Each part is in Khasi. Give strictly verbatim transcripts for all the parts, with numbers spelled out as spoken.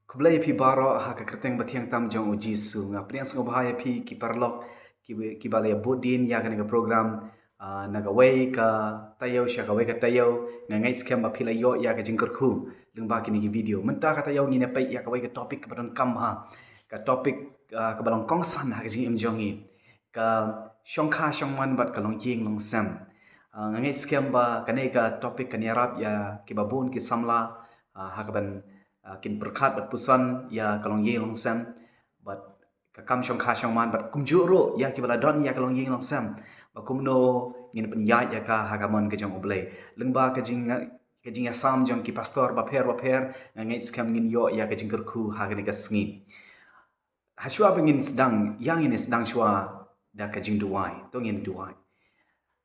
Khublei phi baroh ha ka kyrteng bathiang tam jong u Jisu. Nga pdiang sngewbha ïa phi ki paralok ki, ki ba la ïa bud dien ïa kane ka program, ah, na kawei ka taïew sha kawei ka taïew. Nga ngeit skhem ba phi la ïoh ïa ka jingkyrkhu lyngba kine ki video. Mynta ka taïew ngin ïa peit ïa kawei ka topic kaba donkam bha, ka topic, ah, kaba long kongsan ha ka jingim jong ngi, ka shongkha shongman bad ka longïing longsem. Ah, nga ngeit skhem ba kane ka topic kan ïarap ïa kiba bun ki samla, ah, ha kaban, ah, kin pyrkhat bad puson ïa ka longïing longsem bad ka kam shongkha shongman, bad kumjuh ruh ïa kiba la don ïa ka longïing longsem, ba kumno ngin pynïaid ïa ka ha ka mon ka jong U Blei. Lyngba ka jing, ka jingïasam jong ki pastor bapher bapher, nga ngeit skhem ngin ïoh ïa ka jingkyrkhu ha kane ka sngi. Hashwa ba ngin sdang, ïa ngin sdang shwa da ka jingduwai. To ngin duwai.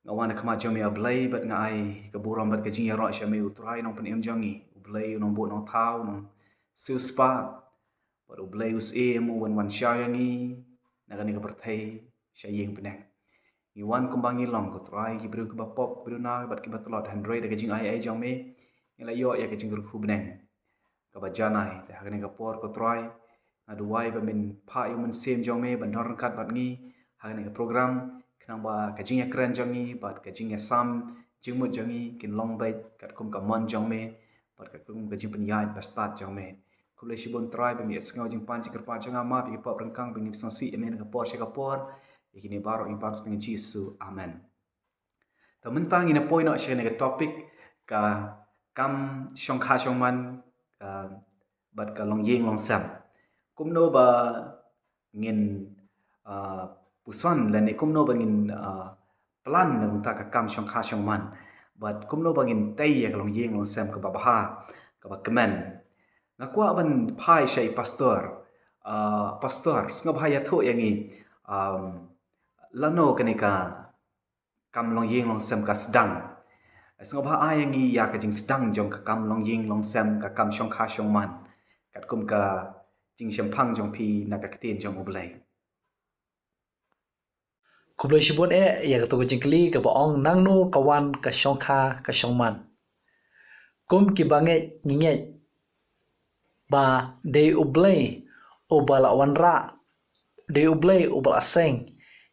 Nga wan ha khmat jong me, A Blei, bad nga ai ka burom bad ka jingïaroh sha me, U Trai Nongpynim jong ngi, U Blei U Nongbuh Nongthaw, U Nongsiewspah, bad U Blei U Syiem, u wan wan shaw ïa ngi na kane ka pyrthei sha ïing bneng. Ngi wan kumba ngi long, ko Trai, ki briew kiba pop, ki briew na bad kiba tlot, hynrei da ka jingai ei jong me ngi la ïoh ïa ka jingkyrkhu bneng kaba janai. Te ha kane ka por, ko Trai, nga duwai ba men phah ïa u Mynsiem jong me ban don ryngkat bad ngi ha kane ka program, khnang ba ka jingïakren jong ngi bad ka jingïasam jingmut jong ngi kin long beit katkum ka mon jong me bad katkum ka jingpynïaid bastad jong me. Khublei shibun Trai ba me ïohsngew jingpan jingkyrpad jong nga, map ïa ki pop ryngkang ba ngin pynsngewsih ïa me na ka por sha ka por. Ïa kine baroh ngin pan ha kyrteng Jisu. Amen. Te mynta ngin ïa poi noh sha kane ka topic, ka kam shongkha shongman, ka, bad ka longïing longsem. Kumno ba ngin, ah, puson lane kumno ba ngin, ah, plan na bynta ka kam shongkha shongman, bad kumno ba ngin tei ïa ka longïing longsem kaba bha, kaba kmen. Nga kwah ban phai sha i pastor. Ah, pastor, sngewbha ïathuh ïa ngi, um, lano kane ka kam longïing longsem ka sdang. Sngewbha ai ïa ngi ïa ka jingsdang jong ka kam longïing longsem, ka kam shongkha shongman, katkum ka jingshemphang jong phi na ka ktien jong U Blei. Khublei shibun eh ïa kato ka jingkylli kaba ong nangno ka wan ka shongkha ka shongman. Kum kiba ngeit ngi ngeit ba dei U Blei uba la wanrah, dei U Blei uba la seng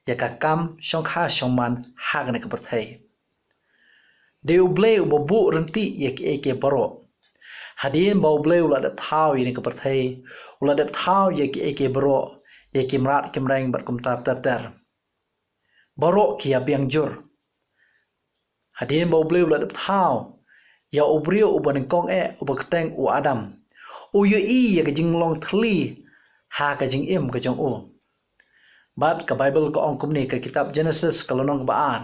ïa ka kam shongkha shongman ha kane ka pyrthei. Dei U Blei uba buh rynti ïa kiei kiei baroh. Hadien ba U Blei u la dep thaw ïa kane ka pyrthei, u la dep thaw ïa kiei kiei baroh, ïa ki mrad ki mreng bad kumta ter ter. Baroh ki ïa biang jur. Hadien ba U Blei u la dep thaw ïa u briew uba nyngkong eh uba kyrteng u Adam, u ïohi ïa ka jinglong thylli ha ka jingim ka jong u. Bad ka Baibl ka ong kumne, ka kitab Genesis ka lynnong kaba ar,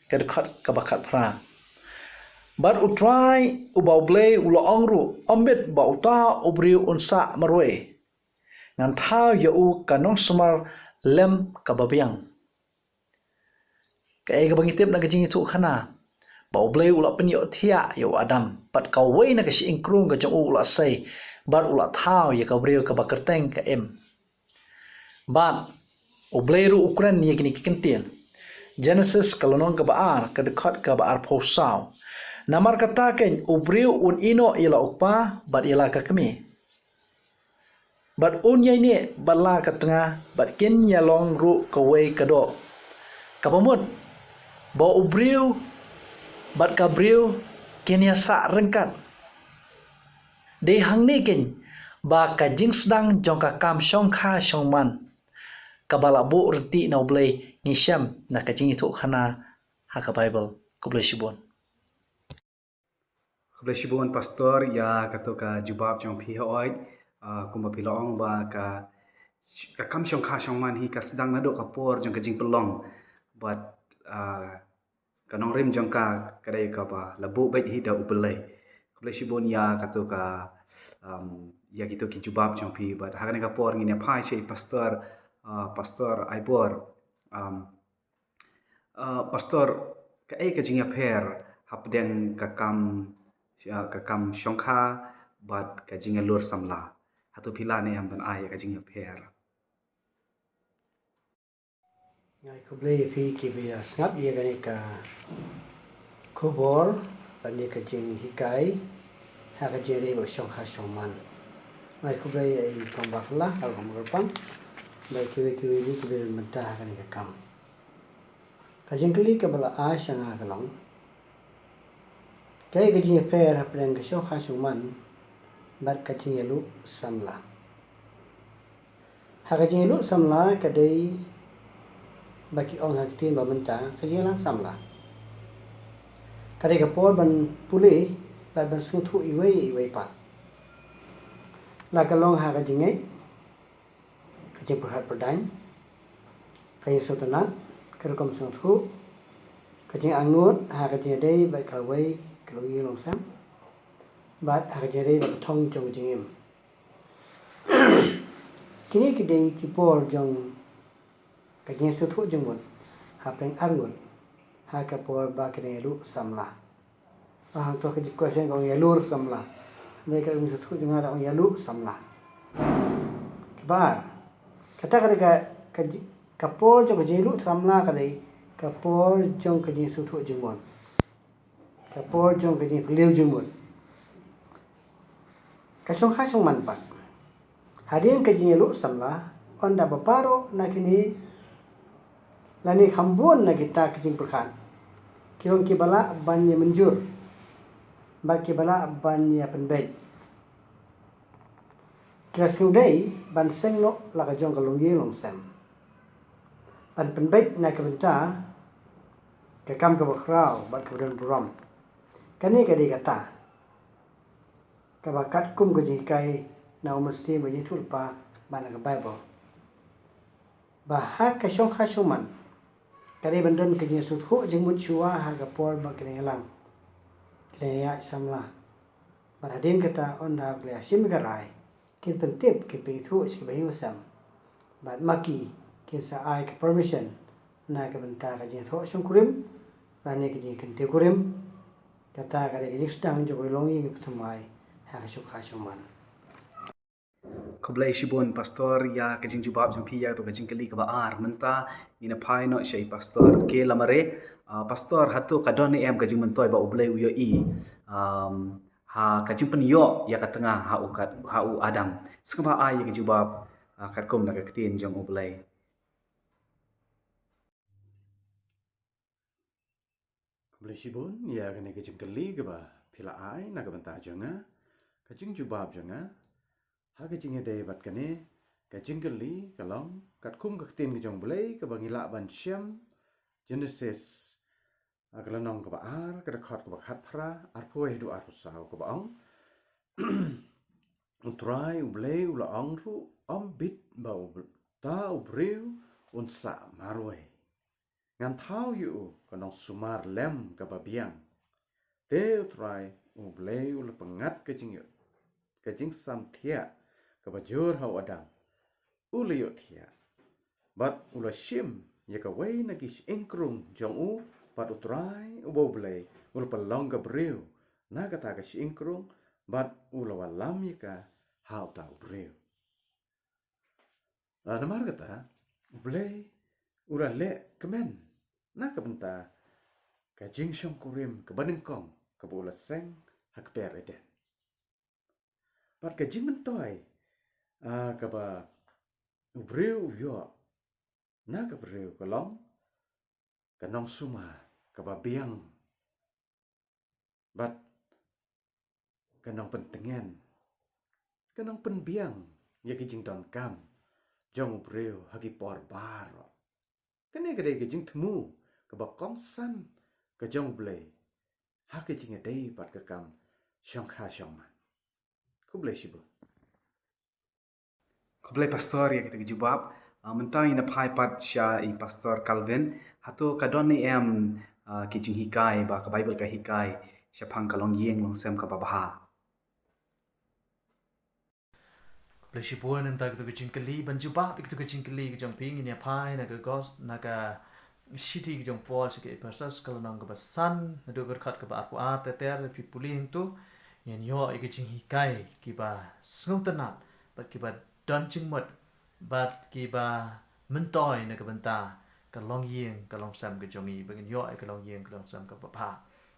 ka dkhot kaba khatphra. Bad U Trai uba U Blei u la ong ruh, ym bit ba uta u briew un sah marwei. Ngan thaw ïa u ka nongsumar lem kaba biang. Kaei kaba ngi tip na ka jingïathuhkhana, ba U Blei u la pynïohthiah ïa u Adam bad kawei na ka shyieng krung ka jong u u la sei, bad u la thaw ïa ka briew kaba kyrteng ka Im. Bad U Blei ruh u kren ïa kine ki kyntien. Genesis ka lynnong kaba ar, ka dkhot kaba arphew saw. Namar kata keiñ u briew un ïehnoh ïa la u kpa bad ïa la ka kmie, bad un ïaineh bad la ka tnga, bad kin ïalong ruh kawei ka doh. Kaba mut ba u briew bad ka briew kin ïasah ryngkat. Dei hangne keiñ ba ka jingsdang jong ka kam shongkha shongman kaba la buh rynti na U Blei ngi shem na ka jingïathuhkhana ha ka Baibl. Khublei shibun. Khublei shibun Pastor ïa kato ka jubab jong phi. Hooid, ah, kumba phi la ong ba ka, ka kam shongkha shongman hi ka sdang naduh ka por jong ka jingpynlong. Bad, ah, ka nongrim jong ka ka dei kaba la buh beit hi da U Blei. Khublei shibun ïa kato ka, um, ïa kito ki jubab jong phi. Bad ha kane ka por ngin ïa phai sha i Pastor, ah, Pastor Aibor. Um, Ah, Pastor, kaei ka jingïapher hapdeng ka kam, ah, ka kam shongkha bad ka jingïalur samla? Hato phi lah ne em ban ai ka jingïapher? Nga ai khublei ïa phi kiba ïa sngap ïa kane ka khubor lane ka jinghikai ha ka jingïadei bad shongkha shongman. Ai khublei ïa i kong bakla, ha u kong bakla pang. Bad kiwei kiwei ruh kiba don mynta ha kane ka kam. Ka jingkylli kaba la ai sha nga ka long, kaei ka jingïapher hapdeng ka shongkha shongman bad ka jingïaluh samla? Ha ka jingïaluh samla ka dei ba ki ong ha ka ktien ba mynta ka jingïalang samla. Ka dei ka por ban pule bad ban sngewthuh iwei ïa iwei pat. La ka long ha ka jingngeit, ka jingpyrkhat pyrdaiñ, ka jingsngewtynnat, ka rukom sngewthuh, ka jingangnud ha ka jingïadei bad kawei ka longïing longsem, bad ha ka jingïadei bad ka thong jong ka jingim. Kine ki dei ki por jong ka jingsngewthuh jingmut hapdeng arngut ha ka por ba ka dang ïaluh samla. Ah, hangto ka question ka ong ïalur samla. Hynrei ka jingsngewthuh jong nga da ong ïaluh samla. Kaba ar, kata ka dei ka, ka ji-, ka por jong ka jingïaluh samla ka dei ka por jong ka jingsngewthuh jingmut. Ka por jong ka jingpylliew jingmut. Ka shongkha shongman pat, hadien ka jingïaluh samla, ynda ba baroh na kine lane kham bun na kita ki jingpyrkhat ki long kiba lah ban ïa mynjur bad kiba lah ban ïa pynbeit. Ki la sngewdei ban seng noh la ka jong ka longïing longsem, ban pynbeit na ka bynta ka kam kaba khraw bad kaba don burom. Kane ka dei kata kaba katkum ka jinghikai na U Mynsiem, ka Jingïathuhlypa bad na ka Baibl, ba ha ka shongkha shongman ka dei ban don ka jingsngewthuh jingmut shuwa ha ka por ba ka dang ïalang, ka dang ïaid samla. Bad hadien kata, ynda ba la shim ka rai, kin pyntip, kin pynithuh sha ki bahaïing bahasem. Bad ma ki kin sa ai ka permission na ka bynta ka jingthoh shongkurim lane ka jingkyntiew kurim. Kata ka dei ka jingsdang jong ka longïing ka thymmai ha ka shongkha shongman. Khublei shibun Pastor ïa ka jingjubab jong phi ïa kato ka jingkylli kaba ar. Mynta ngin ïa phai noh sha i Pastor K Lamare. Ah, Pastor, hato ka don ne em ka jingmyntoi ba U Blei u ïohi, um, ha ka jingpynïoh ïa ka tnga ha u kat, ha u Adam? Sngewbha ai ïa ka jubab, ah, katkum na ka ktien jong U Blei. Khublei shibun ïa kane ka jingkylli kaba phi la ai na ka bynta jong nga. Ka jingjubab jong nga ha ka jingïadei bad kane ka jingkylli ka long katkum ka ktien ka jong U Blei kaba ngi lah ban shem, Genesis, ah, ka lynnong kaba ar, ka dkhot kaba khatphra, arphew haduh arphew saw, kaba ong, U Trai U Blei u la ong ruh, ym bit ba uta u briew un sah marwei. Ngan thaw ïa u ka nongsumar lem kaba biang. Te U Trai U Blei u la pyngngad ka jingïoh, ka jingsamthiah kaba jur ha u Adam. U la ïohthiah bad u la shim ïa kawei na ki shyieng krung jong u, bad U Trai uba U Blei u la pynlong ka briew na kata ka shyieng krung, bad u la wallam ïa ka ha uta u briew. Ah, namar kata, U Blei u la leh kmen na ka bynta ka jingshongkurim kaba nyngkong kaba u la seng ha ka kper Eden. Bad ka jingmyntoi, ah, kaba u briew u ïoh na ka briew ka long ka nongsumar kaba biang bad ka nongpyntngen, ka nongpynbiang ïa ki jingdonkam jong u briew ha ki por baroh. Kane ka dei ka jingthmu kaba kongsan ka jong U Blei ha ka jingïadei bad ka kam shongkha shongman. Khublei shibun. Khublei Pastor ïa kata ka jubab. Ah, mynta ngin ïa phai pat sha i Pastor Calvin. Hato ka don ne em, ah, ki jinghikai ba ka Baibl ka hikai shaphang ka longïing longsem kaba bha? Khublei shibun. Mynta kata ka jingkylli, ban jubab ïa kata ka jingkylli ka jong phi, ngin ïa phai na ka gos-, na ka shithi ka jong u Paul sha ki Ephesos, ka lynnong kaba san, naduh ka dkhot kaba arphew ar ter ter, phi pule hangto, ngin ïoh ïa ki jinghikai kiba sngewtynnat bad kiba don jingmut bad kiba myntoi na ka bynta ka longïing ka longsem ka jong ngi, ba ngin ïoh ïa ka longïing ka longsem kaba bha.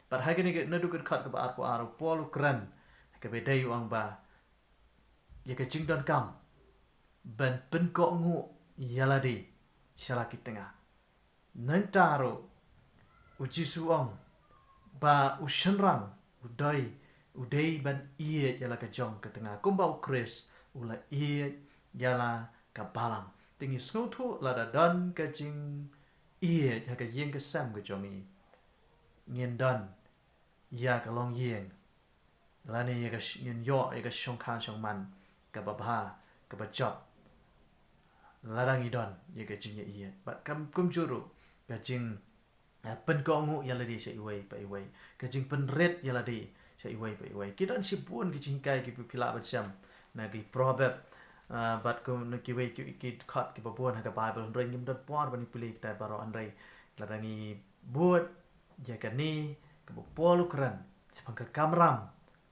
Bad ha kane ka, naduh ka dkhot kaba arphew ar, u Paul u kren kaba dei, u ong ba ïa ka jingdonkam ban pynkohnguh ïa lade sha la ki tnga. Nangta ruh u Jisu u ong ba u shynrang u dei, u dei ban ïeit ïa la ka jong ka tnga kumba u Khrist u la ïeit ïa la ka balang. Te ngi sngewthuh lada don ka jingïeit ha ka ïing ka sem ka jong ngi, ngin don ïa ka longïing lane ïa ka sh-, ngin ïoh ïa ka shongkha shongman kaba bha, kaba jop, lada ngi don ïa ka jingïeit. Bad kam kumjuh ruh ka jing, eh, pynkohnguh ïa lade sha iwei pa iwei, ka jingpynrit ïa lade sha iwei pa iwei. Ki don shibun ki jinghikai kiba phi lah ban shem na ki Proverb, ah, bad kum na kiwei ki, ki dkhot kiba bun ha ka Baibl, hynrei ngim don por ban pule kita baroh, hynrei lada ngi bud ïa kane kaba u Paul u kren shaphang ka kamram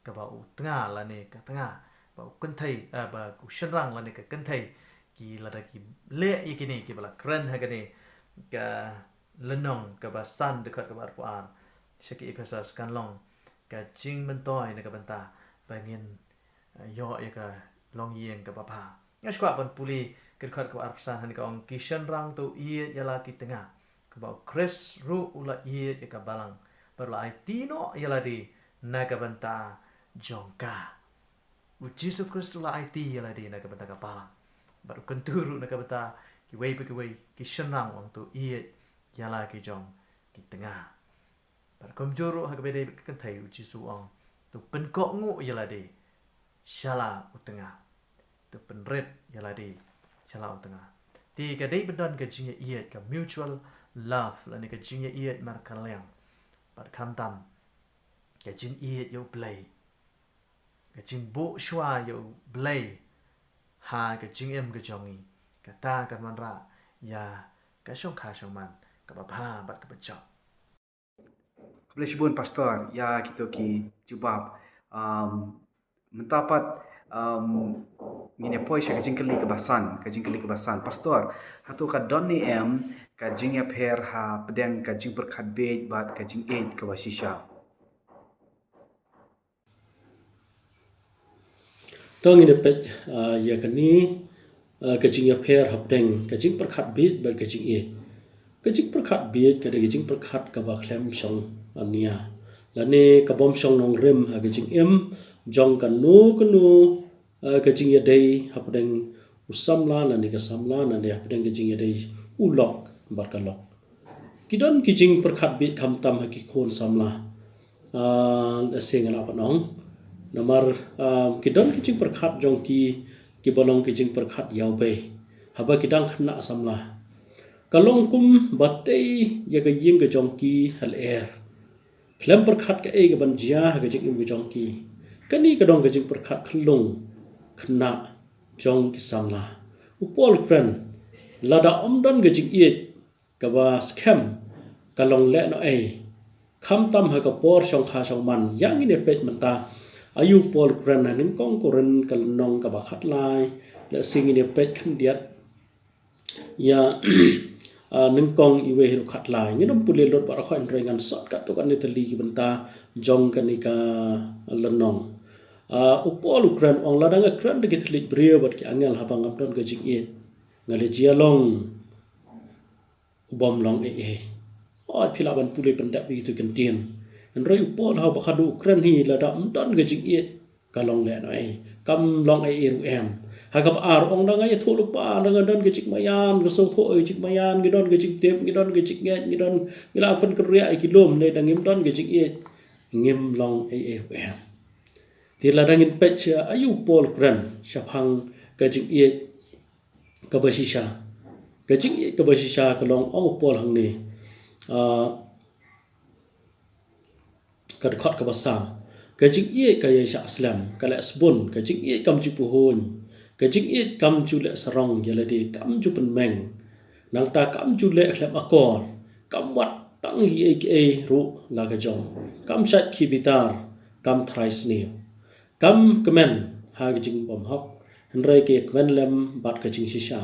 kaba u tnga lane ka tnga, ba u kynthei, eh, ba u shynrang lane ka kynthei, ki lada ki leh ïa kine kiba la kren ha kane ka lynnong kaba san, dkhot kaba arphew ar sha ki Ephesus, kan long ka jingmyntoi na ka bynta ba ngin, eh, ïoh ïa ka longïing kaba bha. Nga sngewkwah ban pule ka dkhot kaba arphew san, hangne ka ong, ki shynrang to ïeit ïa la ki tnga kumba u Khrist ruh u la ïeit ïa ka balang bad u la aiti noh ïa lade na ka bynta jong ka. U Jisu Khrist u la aiti ïa lade na ka bynta ka balang bad u kyntu ruh na ka bynta kiwei pa kiwei, ki shynrang, u ong to ïeit ïa la ki jong ki tnga. Bad kumjuh ruh ha kaba ïadei bad ka kynthei, u Jisu u ong to pynkohnguh ïa lade sha la u tnga, to pynrit ïa lade sha la u tnga. Te ka dei ban don ka jingïaieit, ka mutual love lane ka jingïaieit markylliang. Bad khamtam ka jingïeit ïa U Blei, ka jingbuh shuwa ïa U Blei ha ka jingim ka jong ngi, kata kan wanrah ïa ka shongkha shongman kaba bha bad kaba jop. Khublei shibun Pastor ïa kito ki jubab. Um, mynta pat, um, ngin ïa poi sha ka jingkylli kaba san, ka jingkylli kaba san. Pastor, hato ka don ne em ka jingïapher hapdeng ka jingpyrkhat bieit bad ka jingïeit kaba shisha? To ngin ïa peit, ah, ïa kane, ah, ka jingïapher hapdeng ka jingpyrkhat bieit bad ka jingïeit. Ka jingpyrkhat bieit ka dei ka jingpyrkhat kaba khlem shong, ah, nia lane ka bym shong nongrim ha ka jingim jong kano kano, ah, ka jingïadei hapdeng u samla lane ka samla lane hapdeng ka jingïadei u lok bad ka lok. Ki don ki jingpyrkhat bieit khamtam ha ki khun samla. Ah, lehse nga lah ban ong. Namar, ah, ki don ki jingpyrkhat jong ki, kiba long ki jingpyrkhat ïawbei haba ki dang khynnah samla. Ka long kumba tei ïa ka ïing ka jong ki ha lyer. Khlem pyrkhat kaei kaban jia ha ka jingim ka jong ki. Kane ka dei ka jingpyrkhat khyllung khynnah jong ki samla. U Paul u kren, lada ym don ka jingïeit kaba skhem, ka long lehnohei. Khamtam ha ka por shongkha shongman, ïa ngin ïa peit mynta. Aïu u Paul u kren ha nyngkong Korinth ka lynnong kaba khatlai, lehse ngin ïa peit khyndiat ïa, ah, nyngkong iwei haduh khatlai. Ngin ym pule lut baroh, hynrei ngan sot katto katne tylli ki bynta jong kane ka lynnong. Ah, u Paul u kren, u ong, lada nga kren da ki thylliej briew bad ki angel haba ngam don ka jingïeit, nga la jia long u bym long ei ei. Oi, phi lah ban pule pyndep ïa kito ki kyntien. Hynrei u Paul haba khadduh u kren hi, lada ym don ka jingïeit, ka long lehnohei, kam long ei ei ruh em. Ha kaba ar u ong, da nga ïathuh lypa, da nga don ka jingmaïan, nga sngewthuh ka jingmaïan, ngi don ka jingtip, ngi don ka jingngeit, ngi don, ngi lah pynkynriah ïa ki lum, hynrei da ngim don ka jingïeit, ngim long ei ei ruh em. Te lada ngin peit sha aïu u Paul u kren shaphang ka jingïeit kaba shisha. Ka jingïeit kaba shisha ka long, ong u Paul hangne, ah, ka dkhot kaba saw. Ka jingïeit ka ïaishah slem, ka leh sbun, ka jingïeit kam ju pynhun, ka jingïeit kam ju leh sarong ïa lade, kam ju pynmeng. Nangta kam ju leh khlem akor, kam wad tang kiei kiei ruh la ka jong, kam shait khie bitar, kam thrai sniew. Kam kmen ha ka jingbymhok, hynrei ka ïakmen lem bad ka jingshisha.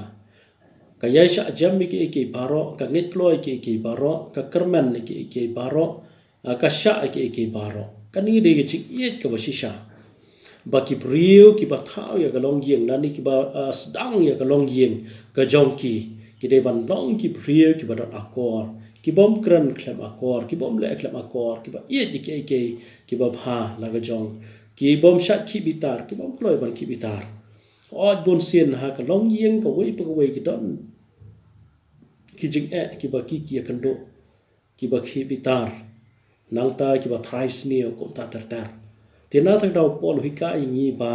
Ka ïaishah jem ïa kiei kiei baroh, ka ngeit kloi ïa kiei kiei baroh, ka kyrmen ïa kiei kiei baroh, ah, ka shah ïa kiei kiei baroh. Kane dei ka jingïeit kaba shisha. Ba ki briew kiba thaw ïa ka longïing, lane kiba, ah, sdang ïa ka longïing ka jong ki, ki dei ban long ki briew kiba don akor, ki bym kren khlem akor, ki bym leh khlem akor, kiba ïeit ïa kiei kiei kiba bha la ka jong, ki bym shah khih bitar, ki bym kloi ban khih bitar. Ot bun sien ha ka longïing kawei pa kawei ki don ki jingeh kiba ki ki ïakynduh, kiba khih bitar, nangta kiba tharai sniew kumta ter ter. Te na ta ka daw u Paul u hikai ïa ngi ba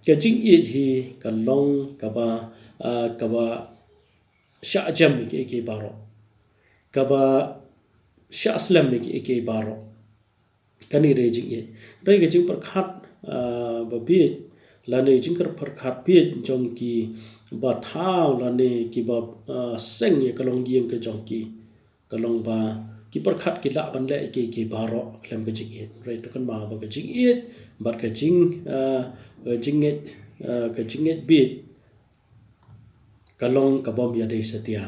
ka jingïeit hi ka long kaba, ah, kaba shah jem ïa kiei kiei baroh, kaba shah slem ïa kiei kiei baroh. Kane dei jingïeit. Dei ka jingpyrkhat, ah, ba bieit, lane jingpyrkhat bieit jong kiba thaw, lane kiba, ah, seng ïa ka longïing ka jong ki, ka long ba ki pyrkhat ki lah ban leh ïa kiei kiei baroh khlem ka jingïeit. Hynrei to kynmaw ba ka jingïeit bad ka jing, ah, ka jingngeit, ah, ka jingngeit bieit ka long ka bym ïadei satia.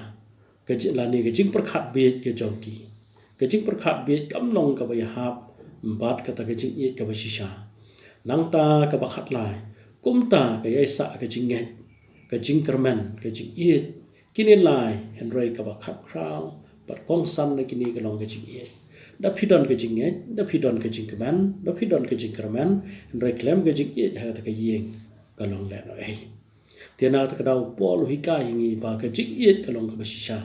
Ka jing, lane ka jingpyrkhat bieit ka jong ki, ka jingpyrkhat bieit kam long kaba ïahap bad kata ka jingïeit kaba shisha. Nangta kaba khatlai, kumta ka ïaisah ka jingngeit, ka jingkyrmen, ka jingïeit, kine lai, hynrei kaba khapkhraw bad kongsan na kine ka long ka jingïeit. Da phi don ka jingngeit, da phi don ka jingkmen, da phi don ka jingkyrmen, hynrei khlem ka jingïeit ha kata ka ïing, ka long lehnohei. Te na ta ka daw u Paul u hikai ïa ngi ba ka jingïeit ka long kaba shisha.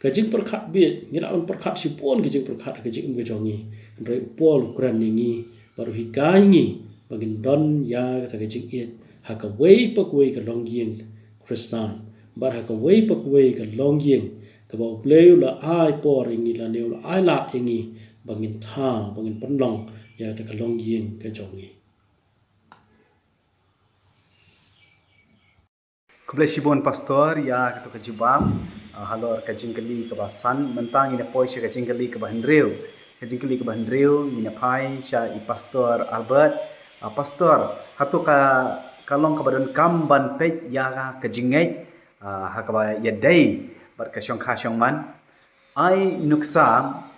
Ka jingpyrkhat bieit, ngi lah ban pyrkhat shibun ka jingpyrkhat ha ka jingim ka jong ngi. Hynrei u Paul u kren ïa ngi bad u hikai ïa ngi ba ngin don ïa kata ka jingïeit ha kawei pa kawei ka longïing Khristan, bad ha kawei pa kawei ka longïing kaba U Blei u la ai por ïa ngi, lane u la ai lad ïa ngi ba ngin thaw, ba ngin pynlong ïa kata ka longïing ka jong ngi. Khublei shibun Pastor ïa kato ka jubab, ah, halor ka jingkylli kaba san. Mynta ngin ïa poi sha ka jingkylli kaba hynriew. Ka jingkylli kaba hynriew ngin ïa phai sha i Pastor Albert. Ah, Pastor, hato ka, ka long kaba donkam ban peit ïa ka jingngeit, ah, ha kaba ïadei bad ka shongkha shongman? Ai nuksa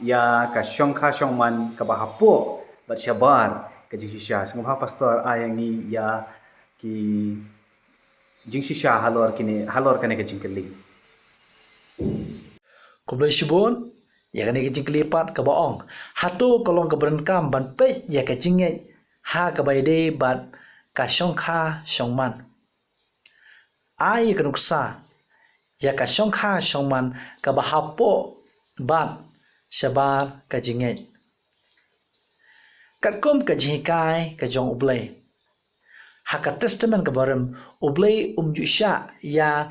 ïa ka shongkha shongman kaba hapoh bad shabar ka jingshisha. Sngewbha Pastor ai ïa ngi ïa ki jingshisha halor kine, halor kane ka jingkylli. Khublei shibun ïa kane ka jingkylli pat kaba ong, hato ka long kaba donkam ban peit ïa ka jingngeit ha kaba ïadei bad ka shongkha shongman? Ai ïa ka nuksa ïa ka shongkha shongman kaba hapoh bad shabar ka jingngeit. Katkum ka jinghikai ka jong U Blei, ha ka Testament kaba rim, U Blei um ju shah ïa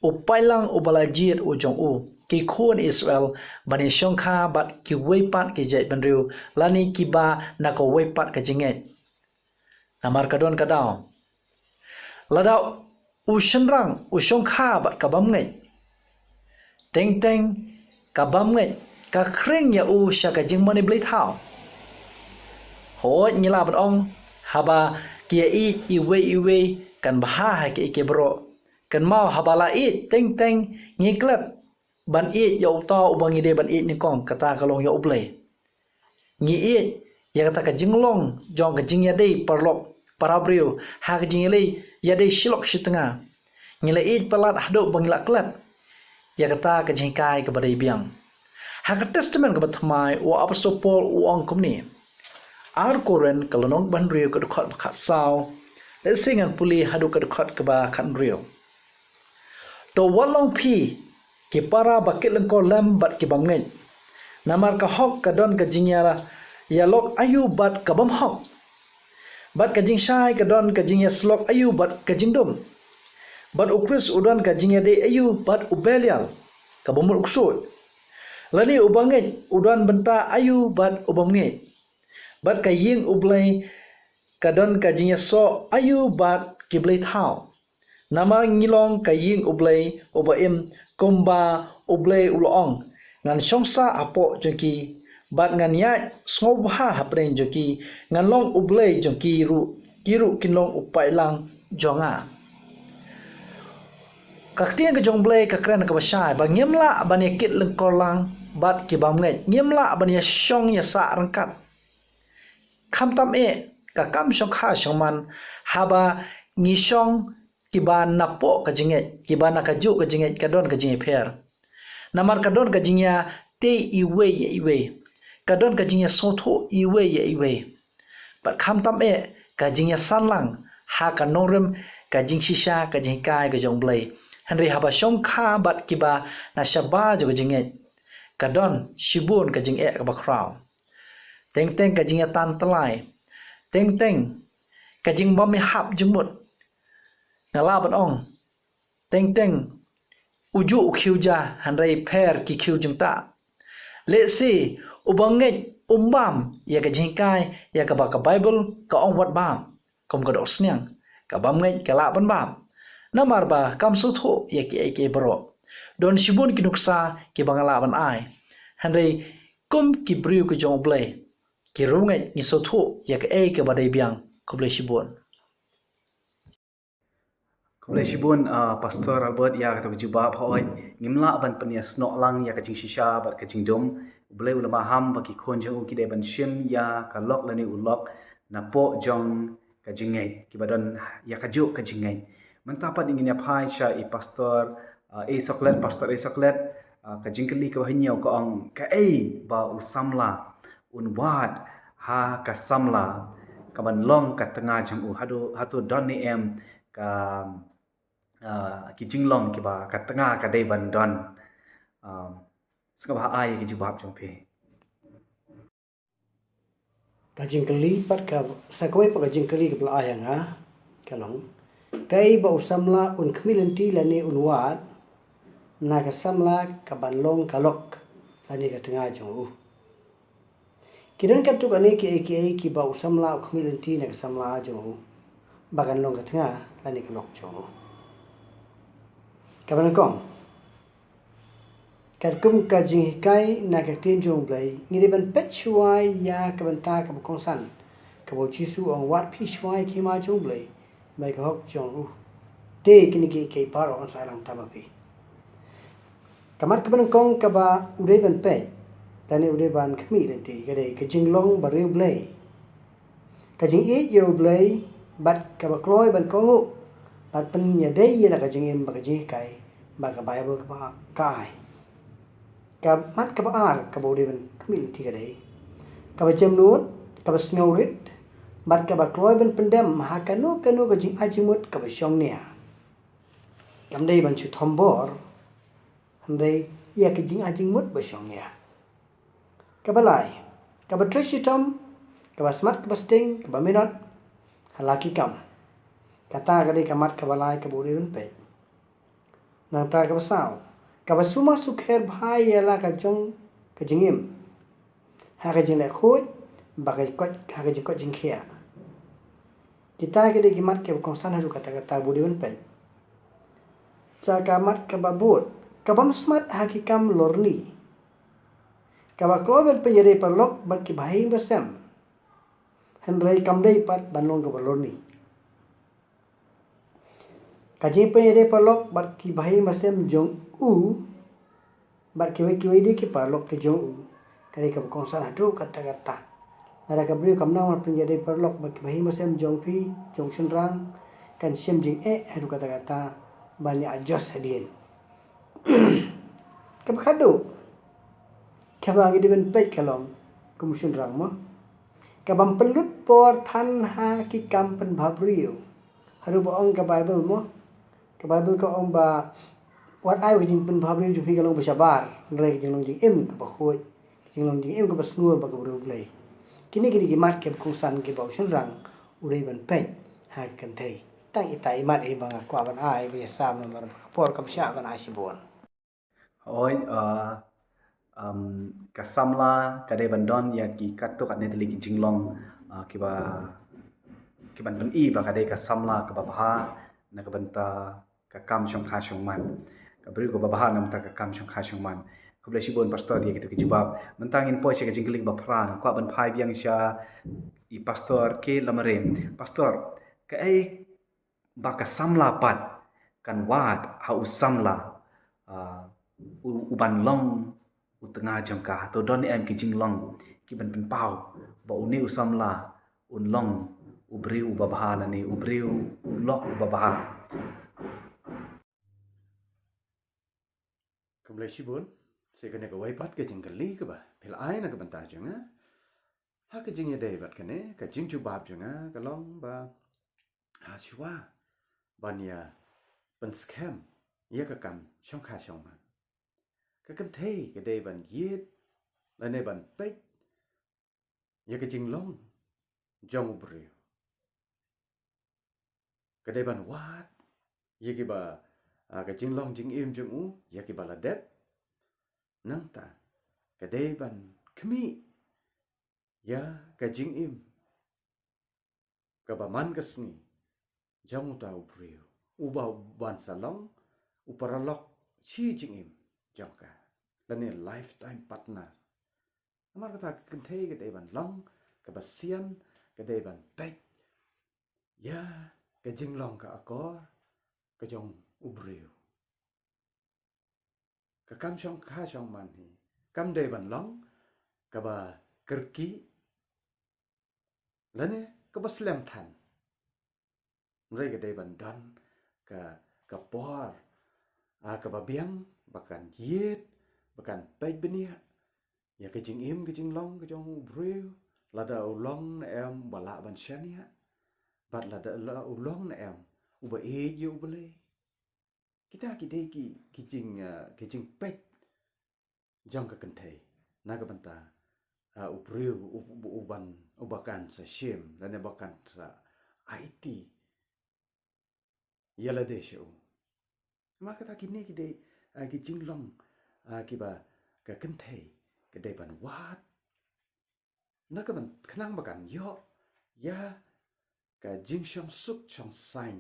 u paidlang uba la jied u jong u, ki khun Israel, ban ïa shongkha bad kiwei pat ki jaitbynriew lane kiba na kawei pat ka jingngeit. Namar ka don ka daw, lada u shynrang u shongkha bad ka bymngeit, teng teng ka bymngeit ka khring ïa u sha ka jingmane blei thaw. Hooid, ngi lah ban ong, haba ki ïa ïeit iwei iwei kan bha ha kiei kiei baroh. Kynmaw, haba la ïeit teng teng ngi klet ban ïeit ïa uta uba ngi dei ban ïeit nyngkong, kata ka long ïa U Blei. Ngi ïeit ïa kata ka jinglong jong ka jingïadei paralok parabriew ha ka jingïadei, ïadei shilok shitnga. Ngi la ïeit palat haduh ba ngi la klet ïa kata ka jinghikai kaba dei biang. Ha ka Testament kaba Thymmai, u Apostol Paul u ong kumne. Ar Korinth ka lynnong ba hynriew ka dkhot ba khatsaw. Lehse ngan pule haduh ka dkhot kaba khathynriew. To wat long phi ki para ba kit lyngkor lem bad ki bymngeit. Namar ka hok ka don ka jingïa, ïalok aïu bad ka bymhok, bad ka jingshai ka don ka jingïasyllok aïu bad ka jingdum. Bad U Khrist u don ka jingïadei aïu bad u Belial, kaba mut u ksuid. Lane u bangeit u don bynta aïu bad u bymngeit. Bad ka ïing U Blei ka don ka jingïasoh aïu bad ki blei thaw. Namar ngi long ka ïing U Blei uba im, kumba U Blei u la ong, ngan shong sah hapoh jong ki, bad ngan ïaid sngewbha hapdeng jong ki, ngan long U Blei jong ki ruh, ki ruh kin long u paidlang jong nga. Ka ktien ka jong U Blei ka kren kaba shai ba ngim lah ban ïa kit lyngkor lang bad ki bymngeit, ngim lah ban ïa shong ïa sah ryngkat. Khamtam eh, ka kam shongkha shongman, haba ngi shong kiba napoh ka jingngeit, kiba na kajuh ka jingngeit ka don ka jingïapher. Namar ka don ka jingïatei iwei ïa iwei. Ka don ka jingïasngewthuh iwei ïa iwei. Bad khamtam eh ka jingïasanlang ha ka nongrim ka jingshisha ka jinghikai ka jong U Blei. Hynrei haba shongkha bad kiba na shabar jong ka jingngeit, ka don shibun ka jingeh kaba khraw. Teng teng ka jingïatan tyllai. Teng teng ka jingbym ïahap jingmut. Nga lah ban ong, teng teng u juh u khiew ja, hynrei pher ki khiew jingtah. Lehse uba ngeit um bam ïa ka jinghikai ïa kaba ka Baibl ka ong wat bam. Kum ka dohsniang, ka bym ngeit ka lah ban bam. Namar ba kam sngewthuh ïa kiei kiei baroh. Don shibun ki nuksa kiba nga lah ban ai. Hynrei kum ki briew ki jong U Blei, ki riewngeit ngi sngewthuh ïa kaei kaba dei biang. Khublei shibun. Khublei shibun, ah, Pastor Albert, ïa kato ka jubab. Hooid, ngim lah ban pynïasnoh lang ïa ka jingshisha bad ka jingdum. U Blei u la maham ba ki khun jong u ki dei ban shim ïa ka lok lane u lok napoh jong ka jingngeit, kiba don ïa kajuh ka jingngeit. Mynta pat ngin ïa phai sha i Pastor, ah, A Soklet, Pastor A Soklet, ah, ka jingkylli kaba hynñiew ka ong, kaei ba u samla un wad ha ka samla kaban long ka tnga jong u? Hato, hato don ne em ka, ah, ki jinglong kiba ka tnga ka dei ban don? Ah, sngewbha ai ka jubab jong phi. Ka jingkylli pat ka, sa kawei pat ka jingkylli kaba la ai ha nga ka long, kaei ba u samla un khmih lynti lane un wad na ka samla kaban long ka lok lane ka tnga jong u? Ki don katto katne kiei kiei kiba u samla u khmih lynti na ka samla jong u ba kan long ka tnga lane ka lok jong u. Kaba nyngkong, katkum ka jinghikai na ka ktien jong U Blei, ngi dei ban peit shuwa ïa ka bynta kaba kongsan kaba U Jisu u ong, wad phi shuwa ïa ka hima jong U Blei bad ka hok jong u. Te kine kiei kiei baroh yn sa ai lang tam ha phi. Ka mat kaba nyngkong kaba u dei ban peit lane u dei ban khmih lynti ka dei ka jinglong bariewblei, ka jingïeit ïa U Blei bad kaba kloi ban kohnguh bad pynïadei ïa la ka jingim bad ka jinghikai ba ka Baibl ka ai. Ka mat kaba ar kaba u dei ban khmih lynti ka dei kaba jemnud, kaba sngewrit bad kaba kloi ban pyndem ha kano kano ka jingai jingmut kaba shongnia. Kam dei ban shu thombor, hynrei ïa ka jingai jingmut ba shongnia. Kaba lai, kaba trei shitom, kaba smat, kaba sting, kaba minot ha la ki kam. Kata ka dei ka mat kaba lai kaba u dei ban peit. Nangta kaba saw, kaba sumar sukher bha ïa la ka jong ka jingim ha ka jingleh khuid bad ka jingkoit, ha ka jingkoit jingkhiah. Kita ki dei ki mat kiba kongsan haduh katta katta ba u dei ban peit. Sa ka mat kaba bud, ka bym smat ha ki kam lorni, kaba kloi ban pynïadei paralok bad ki bahaïing basem, hynrei kam dei pat ban long kaba lorni. Ka jingpynïadei paralok bad ki bahaïing basem jong u bad kiwei kiwei de ki paralok ki jong u ka dei kaba kongsan haduh katta katta. Lada ka briew kam nang ban pynïadei paralok bad ki bahaïing basem jong phi, jong u shynrang, kan shem jingeh haduh katta katta ban ïa adjust hadien. Kaba khadduh, kaba ngi dei ban peit ka long kum u shynrang mo, ka bym pynlut por than ha ki kam pynbhabriew. Haduh ba ong ka Baibl mo, ka Baibl ka ong ba wat ai ba ka jingpynbhabriew jong phi ka long ba shabar, hynrei ka jinglong jingim kaba khuid, ka jinglong jingim kaba sngur bad ka briew Blei. Kine ki dei ki mat kiba kongsan kiba u shynrang u dei ban peit ha ka kynthei. Tang ita i mat hi ba nga kwah ban ai ba ïa sam namar ba ka por kam shah ban ai shibun. Hooid, ah, um, ka samla ka dei ban don ïa ki katto katne tylli ki jinglong, ah, kiba, kiban pyni ba ka dei ka samla kaba bha na ka bynta ka kam shongkha shongman. Ka briew kaba bha na ka bynta ka kam shongkha shongman. Khublei shibun Pastor ïa kito ki jubab. Mynta ngin poi sha ka jingkylli kaba phra, kwah ban phai biang sha i Pastor K Lamare. Pastor, kaei ba ka samla pat kan wad ha u samla, ah, u, u ban long u tnga jong ka? Hato don em ki jinglong kiban pynpaw ba une u samla un long u briew uba bha lane u briew u lok uba bha. Khublei shibun, sa kane kawei pat ka jingkylli kaba phi la ai na ka bynta jong nga. Ha ka jingïadei bad kane, ka jingjubab jong nga ka long ba, ha shuwa ban ïa pynskhem ïa ka kam shongkha shongman, ka kynthei ka dei ban ïit lane ban peit ïa ka jinglong jong u briew. Ka dei ban wad ïa kiba, ah, ka jinglong jingim jong u ïa kiba la dep. Nangta ka dei ban khmih ïa ka jingim kaba man ka sngi jong uta u briew uba u ban sa long u paralok shi jingim jong ka, lane lifetime partner. Namar kata ka kynthei ka dei ban long kaba sian, ka dei ban peit ïa ka jinglong ka akor ka jong u briew. Ka kam shongkha shongman hi kam dei ban long kaba kyrkieh lane kaba slem than. Hynrei ka dei ban don ka, ka por, ah, kaba biang ba kan ïit, ba kan peit bniah ïa ka jingim ka jinglong ka jong u briew, lada u long ne em uba lah ban shaniah, bad lada u long ne em uba ïeit ïa U Blei. Kita ki dei ki, ki jing, ah, ki jingpeit jong ka kynthei na ka bynta, ah, u briew u, u, uban, uba kan sa shim lane ba kan sa aiti ïa lade sha u. Namar kata kine ki dei, ah, ki jinglong, ah, kiba ka kynthei ka dei ban wad na ka bynta khnang ba kan ïoh ïa ka jingshong suk shong saiñ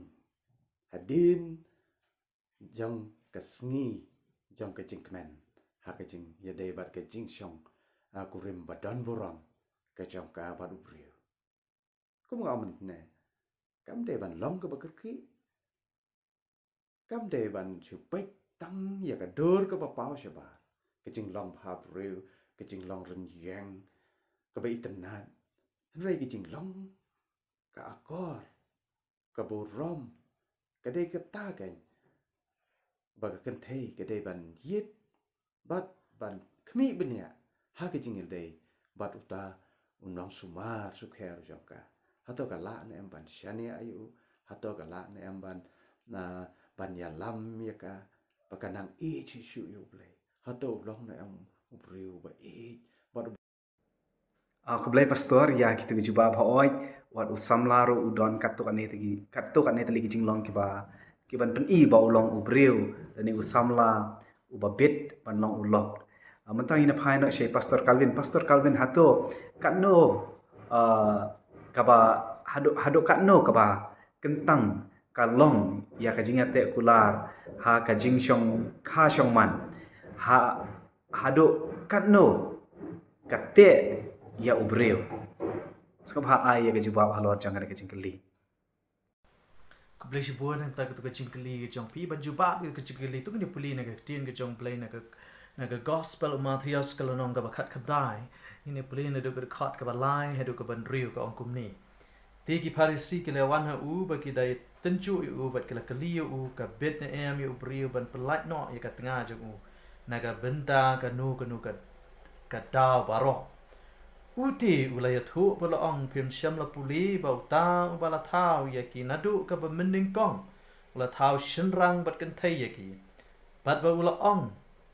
hadien jong ka sngi jong ka jingkmen, ha ka jingïadei bad ka jingshong, ah, kurim ba don burom ka jong ka bad u briew. Kum nga ong mynne, kam dei ban long kaba kyrkieh, kam dei ban shu peit tang ïa ka dur kaba paw shabar, ka jinglong bhabriew, ka jinglong rynïeng, kaba itynnad. Hynrei ka jinglong ka akor, ka burom, ka dei kata keiñ ba ka kynthei ka dei ban ïit bad ban khmih bniah ha ka jingïadei bad uta u nongsumar sukher jong ka. Hato ka lah ne em ban shaniah ïa u, hato ka lah ne em ban, ah, ban ïalam ïa ka ba ka nang ïeit shuh shuh ïa U Blei. Hato u long ne em u briew ba ïeit bad u Ah, khublei pastor ïa kito ki jubab ha oi, wat u samla ruh u don katto katne tylli, katto katne tylli ki jinglong kiba, kiban pyni ba u long u briew, lane u samla uba bit ban long u lok. Ah, mynta ngin ïa phai noh sha i Pastor Calvin. Pastor Calvin, hato katno, ah, kaba, haduh, haduh katno kaba kyntang ka long ïa ka jingïateh kular ha ka jingshongkha shongman, ha haduh katno ka teh ïa u briew? Sngap ha ai ïa ka jubab halor jong kane ka jingkylli. Khublei shibun, nangta kato ka jingkylli ka jong phi, ban jubab ïa ka jingkylli to ngin ïa pule na ka ktien ka jong U Blei na ka, na ka gospel u Mathaios ka lynnong kaba khatkhyndai. Ngin ïa pule naduh ka dkhot kaba lai haduh kaba hynriew, ka ong kumne. Te ki Pharisi ki la wan ha u ba ki da tynjuh ïa u bad ki la kylli ïa u, ka bit ne em ïa u briew ban pyllait noh ïa ka tnga jong u na ka bynta kano kano ka, ka daw baroh. U te u la ïathuh bad u la ong, phim shym la pule ba uta uba la thaw ïa ki naduh kaba mynnyngkong u la thaw shynrang bad kynthei ïa ki. Bad ba u la ong,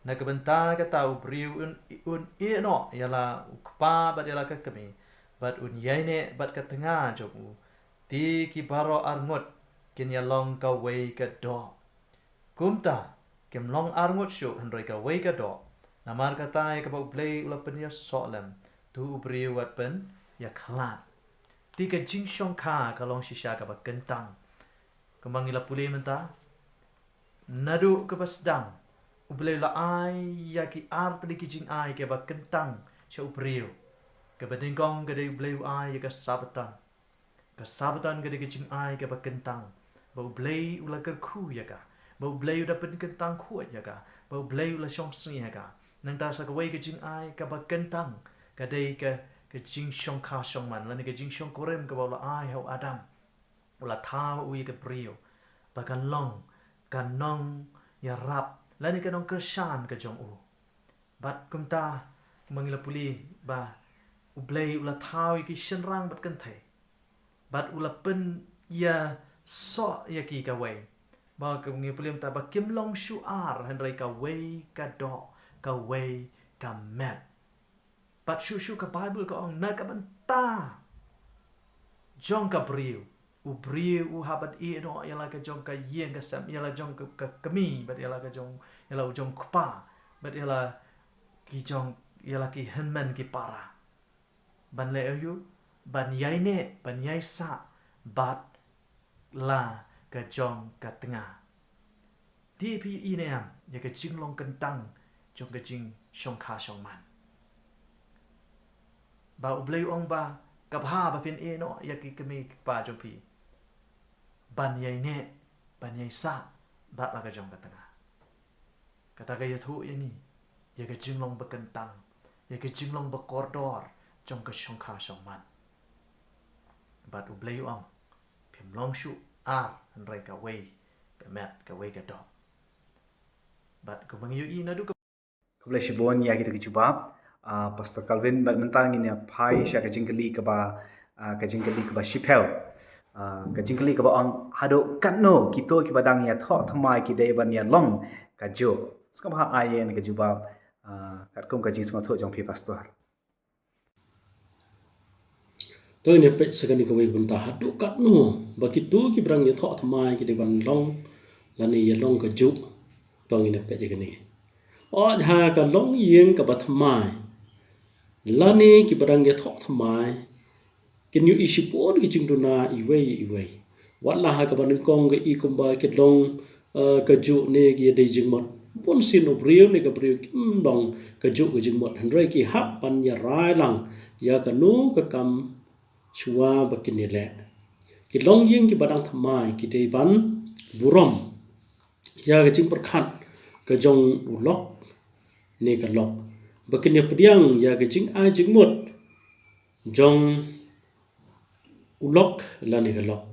na ka bynta kata u briew un, un ïeh noh ïa la u kpa bad ïa la ka kmie, bad un ïaineh bad ka tnga jong u. Te ki baroh arngut kin ïa long kawei ka doh. Kumta, kim long arngut shuh hynrei kawei ka doh. Namar kata ïa kaba U Blei u la pynïasoh lem, to u briew wat pynïakhlad. Te ka jingshongkha ka long shisha kaba kyntang. Kumba ngi la pule mynta, naduh kaba sdang, U Blei u la ai ïa ki ar tylli ki jingai kiba kyntang sha u briew. Kaba nyngkong ka dei U Blei u ai ïa ka Sabbaton. Ka Sabbaton ka dei ka jingai kaba kyntang, ba U Blei u la kyrkhu ïa ka, ba U Blei u da pynkyntang khuid ïa ka, ba U Blei u la shong sngi ïa ka. Nangta sa kawei ka jingai kaba kyntang, ka dei ka, ka ka jingshongkha shongman lane ka jingshongkurim kaba u la ai ha u Adam, u la thaw u ïa ka briew ba kan long ka nongïarap lane ka nongkyrshan ka jong u. Bad kumta, ma ngi la pule ba U Blei u la thaw ïa ki shynrang bad kynthei, bad u la pynïasoh ïa ki kawei, ba ka ngi pule mynta ba kim long shuh ar, hynrei kawei ka doh, kawei ka met. Bad shuh shuh ka Baibl ka ong, na ka bynta jong ka briew, u briew u hap ban ïehnoh ïa la ka jong ka ïing ka sem, ïa la jong ka, ka kmie, bad ïa la ka jong, ïa la u jong u kpa, bad ïa la ki jong, ïa la ki hynmen ki para. Ban leh aïu? Ban ïaineh, ban ïaisah bad la ka jong ka tnga. Te phi ïohi ne em ïa ka jinglong kyntang jong ka jingshongkha shongman, ba U Blei u ong ba ka bha ba phin ïehnoh ïa ki kmie ki kpa jong phi ban ïaineh, ban ïaisah bad la ka jong ka tnga. Kata ka ïathuh ïa ngi ïa ka jinglong ba kyntang, ïa ka jinglong ba kordor jong ka shongkha shongman. Bad U Blei u ong, phim long shuh ar, hynrei kawei ka met, kawei ka doh. Bad kumba ngi ïohi naduh ka Khublei shibun ïa kito ki jubab, ah, Pastor Calvin, bad mynta ngin ïa phai sha ka jingkylli kaba, ah, ka jingkylli kaba shiphew. Ah, ka jingkylli kaba ong, haduh katno kito kiba dang ïathoh thymmai ki dei ban ïalong kajuh? Sngap bha, ai ïa ka jubab, ah, katkum ka jingsngewthuh jong phi, Pastor. To ngin ïa peit sa kane kawei ka bynta, haduh katno ba kito kiba dang ïathoh thymmai ki dei ban long lane ïalong kajuh. To ngin ïa peit ïa kane. Ot ha ka longïing kaba thymmai lane kiba dang ïathoh thymmai kin ïohi shibun ki jingduna iwei ïa iwei. Wat la ha kaba nyngkong ka i kumba ki long, eh, kajuh ne ki ïadei jingmut. Bunsien u briew ne ka briew kim long kajuh ka jingmut, hynrei ki hap ban ïarai lang ïa kano ka kam shuwa ba kin ïaleh. Ki longïing kiba dang thymmai ki dei ban burom ïa ka jingpyrkhat ka jong u lok ne ka lok, ba kin ïa pdiang ïa ka jingai jingmut jong u lok lane ka lok,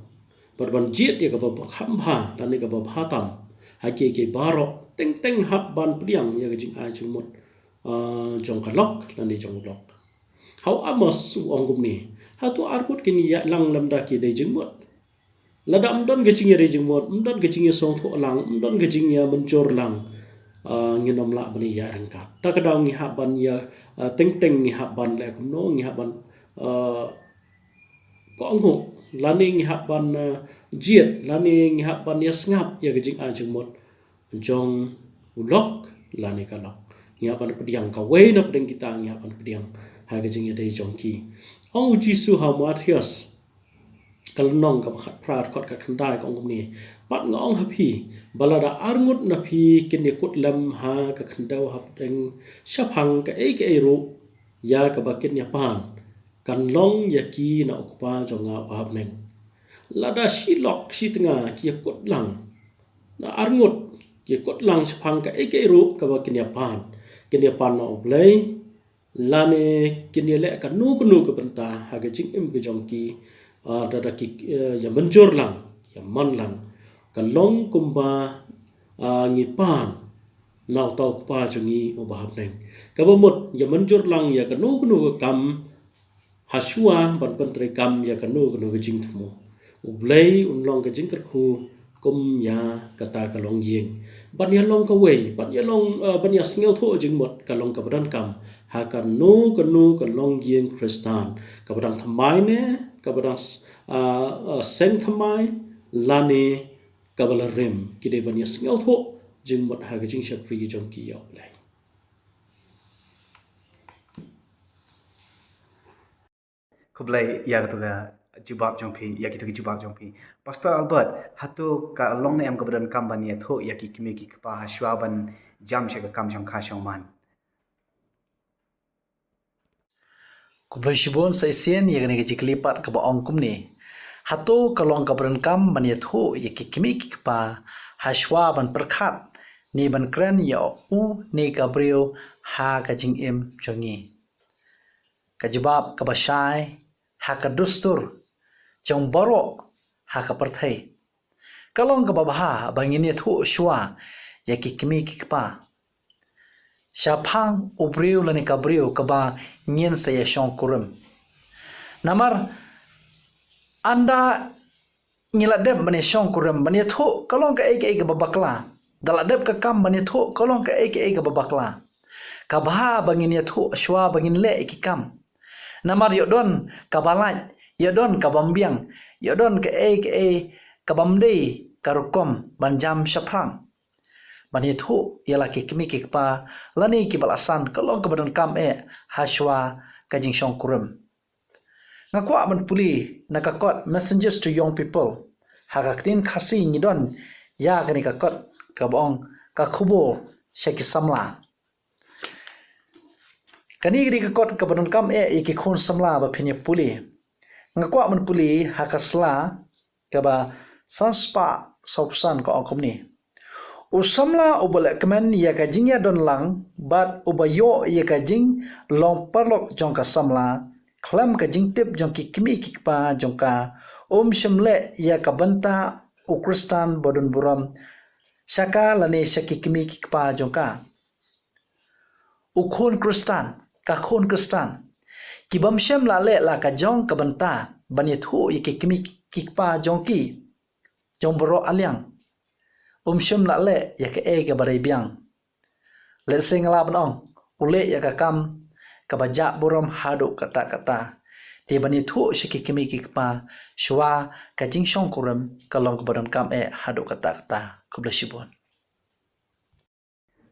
bad ban jied ïa kaba kham bha lane kaba bha tam ha kiei kiei baroh. Teng teng hap ban pdiang ïa ka jingai jingmut, ah, jong ka lok lane jong u lok. Ha u Amos u ong kumne, hato arngut kin ïalang lymda ki dei jingmut? Lada ym don ka jingïadei jingmut, ym don ka jingïasngewthuh lang, ym don ka jingïamynjur lang, ah, ngin ym lah ban ïaryngkat. Ta ka daw ngi hap ban ïa, ah, teng teng ngi hap ban leh kumno, ngi hap ban, ah, kohnguh lane ngi hap ban, ah, jied lane ngi hap ban ïasngap ïa ka jingai jingmut jong u lok lane ka lok. Ngi hap ban pdiang kawei na pdeng kita, ngi hap ban pdiang ha ka jingïadei jong ki. Ong u Jisu ha u Mathaios ka lynnong kaba khatphra, dkhot ka khyndai, ka ong kumne, pat nga ong ha phi ba lada arngut na phi kin ïakut lem ha ka khyndew hapdeng shaphang kaei kaei ruh ïa kaba kin ïapan, kan long ïa ki na u Kpa jong nga uba ha bneng. Lada shi lok shi tnga ki ïakut lang, na arngut ki ïakut lang shaphang kaei kaei ruh kaba kin ïapan, kin ïapan na U Blei, lane kin ïaleh kano kano ka bynta ha ka jingim ka jong ki, ah, da da ki, eh, ïamynjur lang, ïamon lang, ka long kumba, ah, ngi pan na uta u Kpa jong ngi uba ha bneng. Kaba mut ïamynjur lang ïa kano kano ka kam ha shuwa ban pyntreikam ïa kano kano ka jingthmu. U Blei un long ka jingkyrkhu kum ïa kata ka longïing. Ban ïalong kawei, ban ïalong, eh, ban ïasngewthuh jingmut ka long kaba donkam ha kano kano ka longïing Khristan, kaba dang thymmai ne kaba dang s-, ah, ah, seng thymmai lane kaba la rim, ki dei ban ïasngewthuh jingmut ha ka jingshakri jong ki ïa U Blei. Khublei ïa kito ki jubab jong phi, ïa kito ki jubab jong phi. Pastor Albert, hato ka long ne em kaba donkam ban ïathuh ïa ki kmie ki kpa ha shuwa ban jam sha ka kam shongkha shongman? Khublei shibun sa shisien ïa kane ka jingkylli pat kaba ong kumne. Hato ka long kaba donkam ban ïathuh ïa ki kmie ki kpa ha shuwa ban pyrkhat ne ban kren ïa u ne ka briew ha ka jingim jong ngi? ka jubab kaba shai ha ka dustur jong baroh ha ka pyrthei. Ka long kaba bha ba ngin ïathuh shuwa ïa ki kmie ki kpa shaphang u briew lane ka briew kaba ngin sa ïa shongkurim. Namar ynda ngi la dep ban ïa shongkurim, ban ïathuh ka long kaei kaei kaba bakla. Da la dep ka kam ban ïathuh ka long kaei kaei kaba bakla. Ka bha ba ngin ïathuh shuwa ba ngin leh ïa ki kam. Namar ïoh don kaba lait, ïoh don kaba mbiang, ïoh don kaei kaei kaba mdei ka rukom ban jam shaphrang. Ban ïathuh ïa la ki kmie ki kpa lane kiba la san ka long kaba donkam eh ha shuwa ka jingshongkurim. Nga kwah ban pule na ka kot Messages to Young People. Ha ka ktien Khasi ngi don ïa kane ka kot kaba ong ka khubor sha ki samla. Kane ka dei ka kot kaba donkam eh ïa ki khun samla ba phin ïa pule. Nga kwah ban pule ha ka sla kaba san spah saw phew san ka ong kumne. U samla uba leh kmen ïa ka jingïadon lang bad uba ïoh ïa ka jinglong paralok jong ka samla khlem ka jingtip jong ki kmie ki kpa jong ka, um shym leh ïa ka bynta u Khristan ba don burom sha ka lane sha ki kmie ki kpa jong ka. U khun Khristan, ka khun Khristan ki bym shym la leh la ka jong ka bynta ban ïathuh ïa ki kmie ki kpa jong ki jong baroh aliang. Um shym la leh ïa kaei kaba dei biang. Lehse nga lah ban ong u leh ïa ka kam kaba jah burom haduh katta katta. Te ban ïathuh sha ki kmie ki kpa shuwa ka jingshongkurim ka long kaba donkam eh haduh katta katta. Khublei shibun.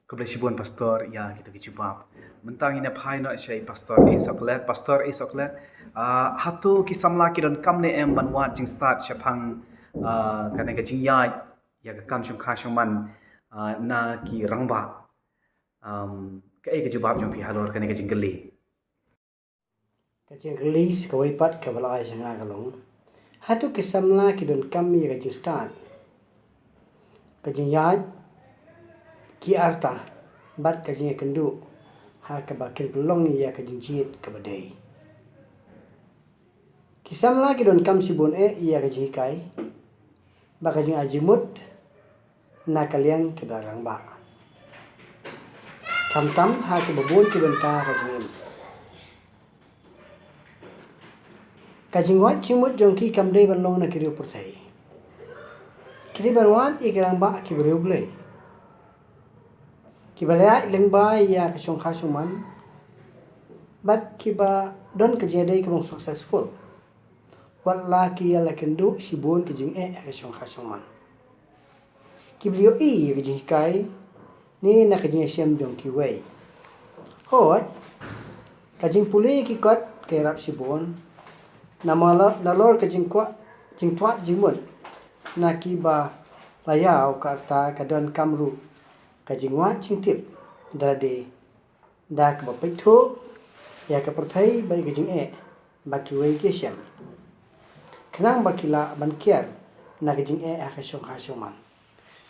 Khublei shibun Pastor ïa kito ki jubab. Mynta ngin ïa phai noh sha i Pastor A Soklet. Pastor A Soklet, ah, hato ki samla ki donkam ne em ban wad jingstad shaphang, ah, kane ka jingïaid ïa ka kam shongkha shongman, ah, na ki rangbah? Um, kaei ka jubab jong phi halor kane ka jingkylli? Ka jingkylli sa kawei pat kaba la ai sha nga ka long, hato ki samla ki donkam ïa ka jingstad, ka jingïaid ki arta bad ka jingïakynduh ha kaba kin pynlong ïa ka jingjied kaba dei? Ki samla ki donkam shibun eh ïa ka jinghikai bad ka jingai jingmut na ka liang kiba rangbah, khamtam ha kiba bun ki bynta ka jingim. Ka jingwad jingmut jong ki kam dei ban long na ki riewpyrthei thei. Ki dei ban wad ïa ki rangbah kiba riewblei, kiba la ïaid lyngba ïa ka shongkha shongman bad kiba don ka jingïadei kaba successful. Wat la ki ïa la kynduh shibun ki jingeh ha ka shongkha shongman, kiba la ïohi ïa ka jinghikai ne na ka jingïashem jong kiwei. Hooid, ka jingpule ki kot ka ïarap shibun namar nalor ka jingkwah, jingtwad jingmut na kiba la ïaw ka arta, ka donkam ruh ka jingwad jingtip da lade da kaba peit thuh ïa ka pyrthei bad ïa ka jingeh ba kiwei ki shem, khnang ba ki lah ban kiar na ka jingeh ha ka shongkha shongman.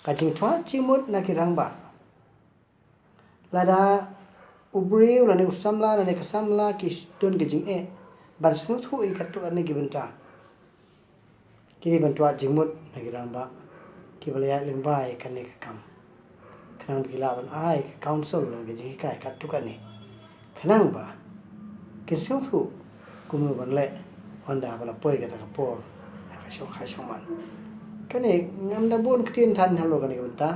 Ka jingtwad jingmut na ki rangbah, lada u briew lane u samla lane ka samla ki don ka jingeh ban sngewthuh ïa katto katne ki bynta, ki dei ban twad jingmut na ki rangbah kiba la ïaid lyngba ïa kane ka kam, khnang ba ki lah ban ai ka counsel lane ka jinghikai katto katne, khnang ba kin sngewthuh kumno ban leh ynda ba la poi kata ka por ha ka shongkha shongman. Kane ngam da bun ktien than halor kane ka bynta.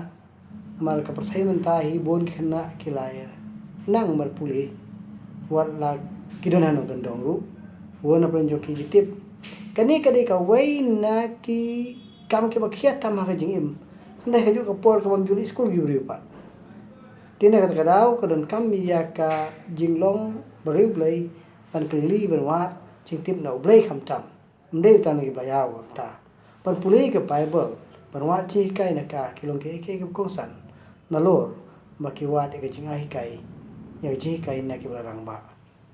Namar ka pyrthei mynta hi bun ki khynnah ki la ïa nang ban pule, wat la ki don ha nongkyndong ruh, wat na pdeng jong ki ki tip. Kane ka dei kawei na ki kam kiba khia tam ha ka jingim. Hynrei kajuh ka por ka bym ju leit skul ki briew pat. Te na kata ka daw ka donkam ïa ka jinglong bariewblei ban kylli ban wad jingtip na U Blei khamtam. Ym dei tang na kiba la ïaw ta. Ban pule ka Baibl, ban wad jinghikai na ka, ki long kiei kiei kiba kongsan nalor ba ki wad ïa ka jinghikai, ïa ka jinghikai na kiba la rangbah.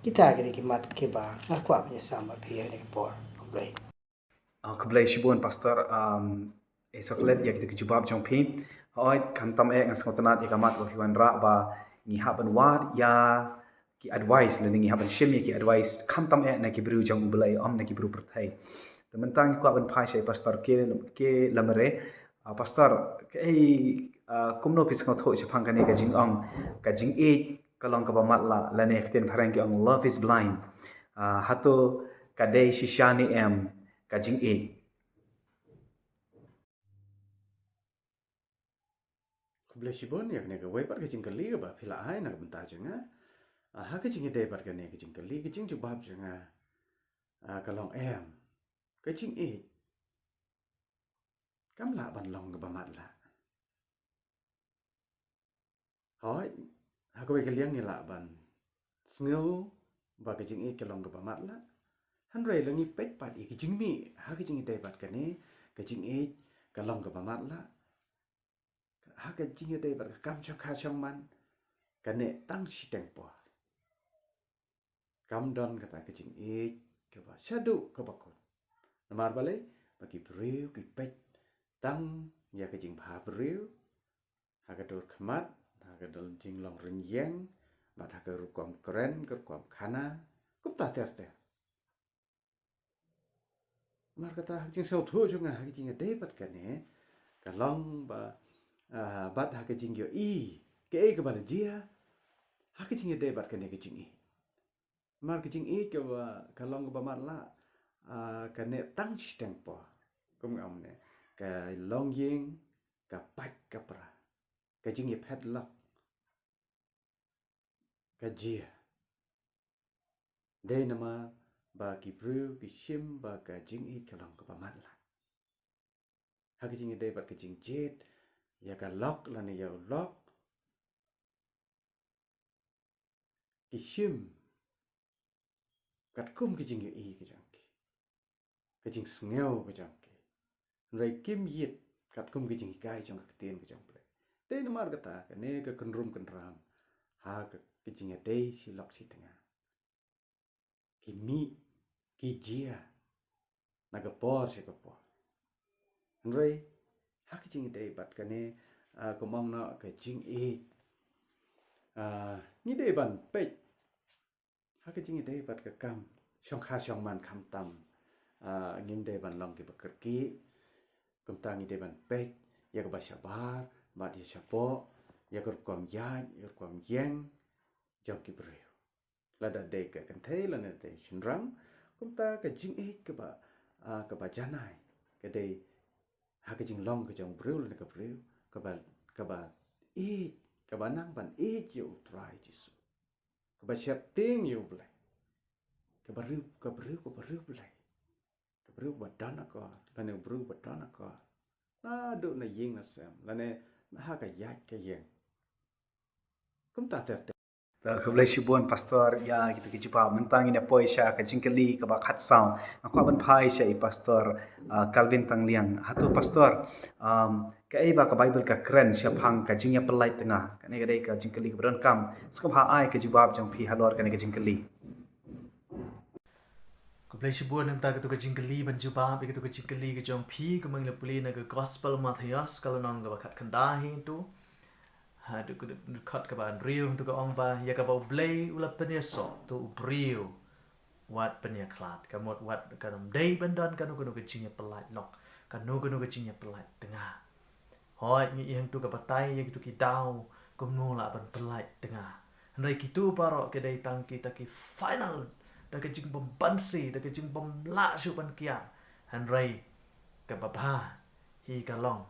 Kita ki dei ki mat kiba nga kwah ban ïasam bad phi ha kane ka por. Khublei. Ah, khublei shibun Pastor, um, A Soklet ïa kito ki jubab jong phi. Hooid, khamtam eh nga sngewtynnat ïa ka mat ba phi wanrah ba ngi hap ban wad ïa ki advice, lane ngi hap ban shim ïa ki advice khamtam eh na ki briew jong U Blei, ym na ki briew pyrthei. Te mynta ngi kwah ban phai sha i Pastor K, K Lamare. Ah, Pastor, kaei, ah, kumno phi sngewthuh shaphang kane ka jingong, ka jingïeit ka long kaba matlah, lane ktien phareng ki ong love is blind. Ah, hato ka dei shisha ne em ka jingïeit? Khublei shibun ïa kane kawei pat ka jingkylli kaba phi la ai na ka bynta jong nga. Ah, ha ka jingïadei bad kane ka jingkylli, ka jingjubab jong nga, ah, ka long em. Ka jingïeit kam lah ban long kaba matlah. Hooid, ha kawei ka liang ngi lah ban sngew ba ka jingïeit ka long kaba matlah. Hynrei lada ngi peit pat ïa ka jingmih ha ka jingïadei bad kane ka jingïeit ka long kaba matlah, ha ka jingïadei bad ka kam shongkha shongman, ka neh tang shiteng por. Kam don kata ka jingïeit kaba shaduh kaba kut. Namar balei? Ba ki briew ki peit tang ïa ka jingbha briew, ha ka dur khmat, ha ka dur jinglong rynïeng, bad ha ka rukom kren, ka rukom khana, kumta ter ter. Namar kata ha ka jingsngewthuh jong nga ha ka jingïadei bad kane ka long ba, ah, bad ha ka jingïohi kaei kaba la jia ha ka jingïadei bad kane ka jingïeit. Namar ka jingïeit kaba ka long kaba matlah, ah, ka neh tang shiteng por. Kum nga ong ne, ka longïing, ka pait ka pra, ka jingïaphet lok, ka jia. Dei namar ba ki briew ki shim ba ka jingïeit ka long kaba matlah. Ha ka jingïadei bad ka jingjied ïa ka lok lane ïa u lok, ki shim katkum ka jingïohi ka jong ki, ka jingsngew ka jong ki. Hynrei kim ïeit katkum ka jinghikai jong ka ktien ka jong U Blei. Dei namar kata kane ka kynrum kynram ha ka, ka jingïadei shi lok shi tnga, ki mih ki jia na ka por sha ka por. Hynrei ha ka jingïadei bad kane, ah, kumno ka jingïeit, ah, ngi dei ban peit ha ka jingïadei bad ka kam shongkha shongman khamtam, ah, ngim dei ban long kiba kyrkieh. Kumta ngi dei ban peit ïa kaba shabar bad ïa shapoh, ïa ka rukom ïaid, ïa ka rukom ïeng jong ki briew. Lada dei ka kynthei lane dei shynrang, kumta ka jingïeit kaba, ah, kaba janai ka dei ha ka jinglong ka jong u briew lane ka briew kaba, kaba ïeit, kaba nang ban ïeit ïa U Trai Jisu, kaba sheptieng ïa U Blei, ka briew, ka briew, ka briew Blei, ka briew ba don akor lane u briew ba don akor, naduh na ïing na sem lane na ha ka ïaid ka ïeng. Kumta ter ter. Te khublei shibun Pastor ïa kito ki jubab. Mynta ngin ïa poi sha ka jingkylli kaba khatsaw. Nga kwah ban phai sha i Pastor, ah, Calvin Tangliang. Hato Pastor, um, kaei ba ka Baibl ka kren shaphang ka jingïapyllait tnga? Kane ka dei ka jingkylli kaba donkam. Sngewbha ai ka jubab jong phi halor kane ka jingkylli. Khublei shibun na ka bynta kato ka jingkylli ban jubab ïa kato ka jingkylli ka jong phi, kumba ngi la pule na ka Gospel Mathaios ka lynnong kaba khatkhyndai, hynrei haduh ka dkhot kaba hynriew, hynrei ka ong ba ïa kaba U Blei u la pynïasoh to u briew wat pynïakhlad. Ka mut wat, kan ym dei ban don kano kano ka jingïapyllait lok, kano kano ka jingïapyllait tnga. Hooid, ngi ïeng to ka batai ïa kito ki daw kumno lah ban pyllait tnga. Hynrei kito baroh ki dei tang kita ki final, da ka jingbymbanse, da ka jingbymlah shuh ban kiar. Hynrei kaba bha hi ka long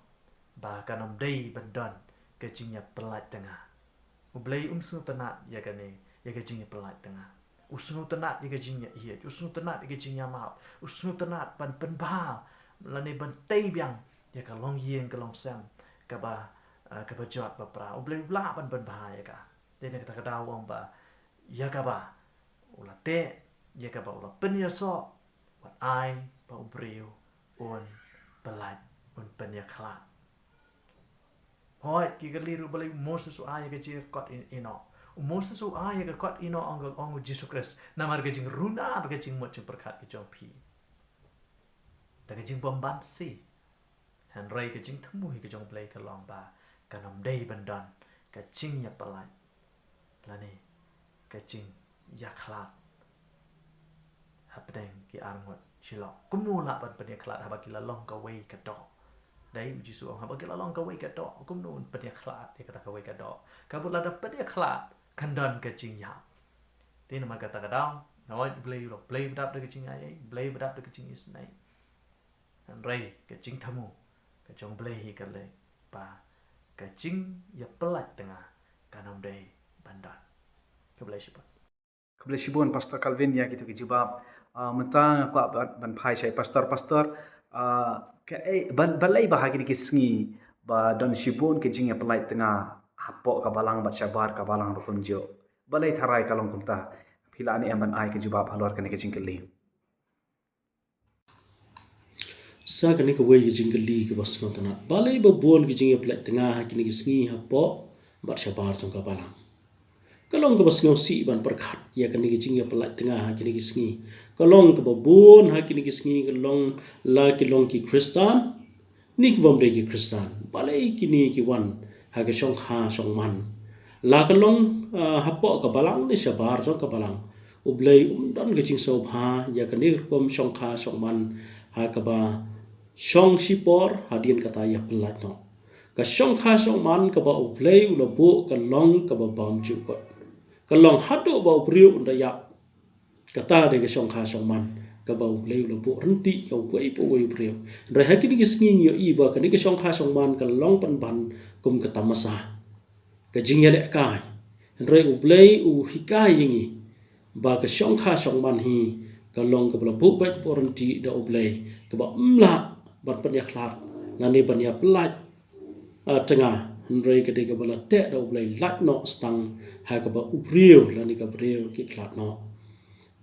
ba kan ym dei ban don ka jingïapyllait tnga. U Blei um sngewtynnad ïa kane, ïa ka jingïapyllait tnga. U sngewtynnad ïa ka jingïaieit, u sngewtynnad ïa ka jingïamap, u sngewtynnad ban pynbha lane ban tei biang ïa ka longïing ka longsem kaba, eh, kaba jot ba pra. U Blei u lah ban pynbha ïa ka. Te na kata ka daw u ong ba ïa kaba u la teh, ïa kaba u la pynïasoh, wat ai ba u briew un pyllait, un pynïakhlad. Hooid, ki kylli ruh balei u Moses u ai ïa ka jingkot ï-, ïehnoh. U Moses u ai ïa ka kot ïehnoh ong, ong u Jisu Khrist namar ka jingruna bad ka jingmut jingpyrkhat ka jong phi. Da ka jingbymbanse. Hynrei ka jingthmu hi ka jong U Blei ka long ba kan ym dei ban don ka jingïapyllait lane ka jing ïakhlad hapdeng ki arngut shilok. Kumno lah ban pynïakhlad haba ki la long kawei ka doh? Dei u Jisu ong, haba ki la long kawei ka doh, kumno pynïakhlad ïa kata kawei ka doh? Ka bud lada pynïakhlad kan don ka jingïap. Te namar kata ka daw, nga ong, Blei u long Blei ba dap da ka jingaiei, Blei ba dap da ka jingisynei. Hynrei ka jingthmu ka jong Blei hi ka leh ba ka jingïapyllait tnga kan ym dei ban don. Khublei shibun. Khublei shibun Pastor Calvin ïa kito ki jubab. Ah, mynta nga kwah ban, ban phai sha i Pastor, Pastor. Ah, kaei, ba, balei ba ha kine ki sngi ba don shibun ka jingïapyllait tnga hapoh ka balang bad shabar ka balang ruh kumjuh? Balei tharai ka long kumta? Phi lah ne em ban ai ka jubab halor kane ka jingkylli? Sa kane kawei ka jingkylli kaba sngewtynnat. Balei ba bun ka jingïapyllait tnga ha kine ki sngi hapoh bad shabar jong ka balang? Ka long kaba sngewsih ban pyrkhat ïa kane ka jingïapyllait tnga ha kine ki sngi. Ka long kaba bun ha kine ki sngi ka long la ki long ki Khristan ne ki bym dei ki Khristan. Balei kine ki wan ha ka shongkha shongman? La ka long, ah, hapoh ka balang ne shabar jong ka balang, U Blei um don ka jingsngewbha ïa kane ka rukom shongkha shongman ha kaba shong shipor, hadien kata ïapyllait noh. Ka shongkha shongman kaba U Blei u la buh ka long kaba bymjukut. Ka long haduh ba u briew un da ïap. Kata dei ka shongkha shongman kaba U Blei u la buh ryntih ïa uwei pa uwei u briew. Hynrei ha kine ki sngi ngi ïohi ba kane ka shongkha shongman ka long pynban kum ka tamasa, ka jingïalehkai. Hynrei U Blei u hikai ïa ngi ba ka shongkha shongman hi ka long kaba la buh beit buh ryntih da U Blei, kaba ym lah ban pynïakhlad lane ban ïapyllait, ah, tnga. Hynrei ka dei kaba la teh da U Blei, lait noh tang ha kaba u briew lane ka briew ki khlad noh,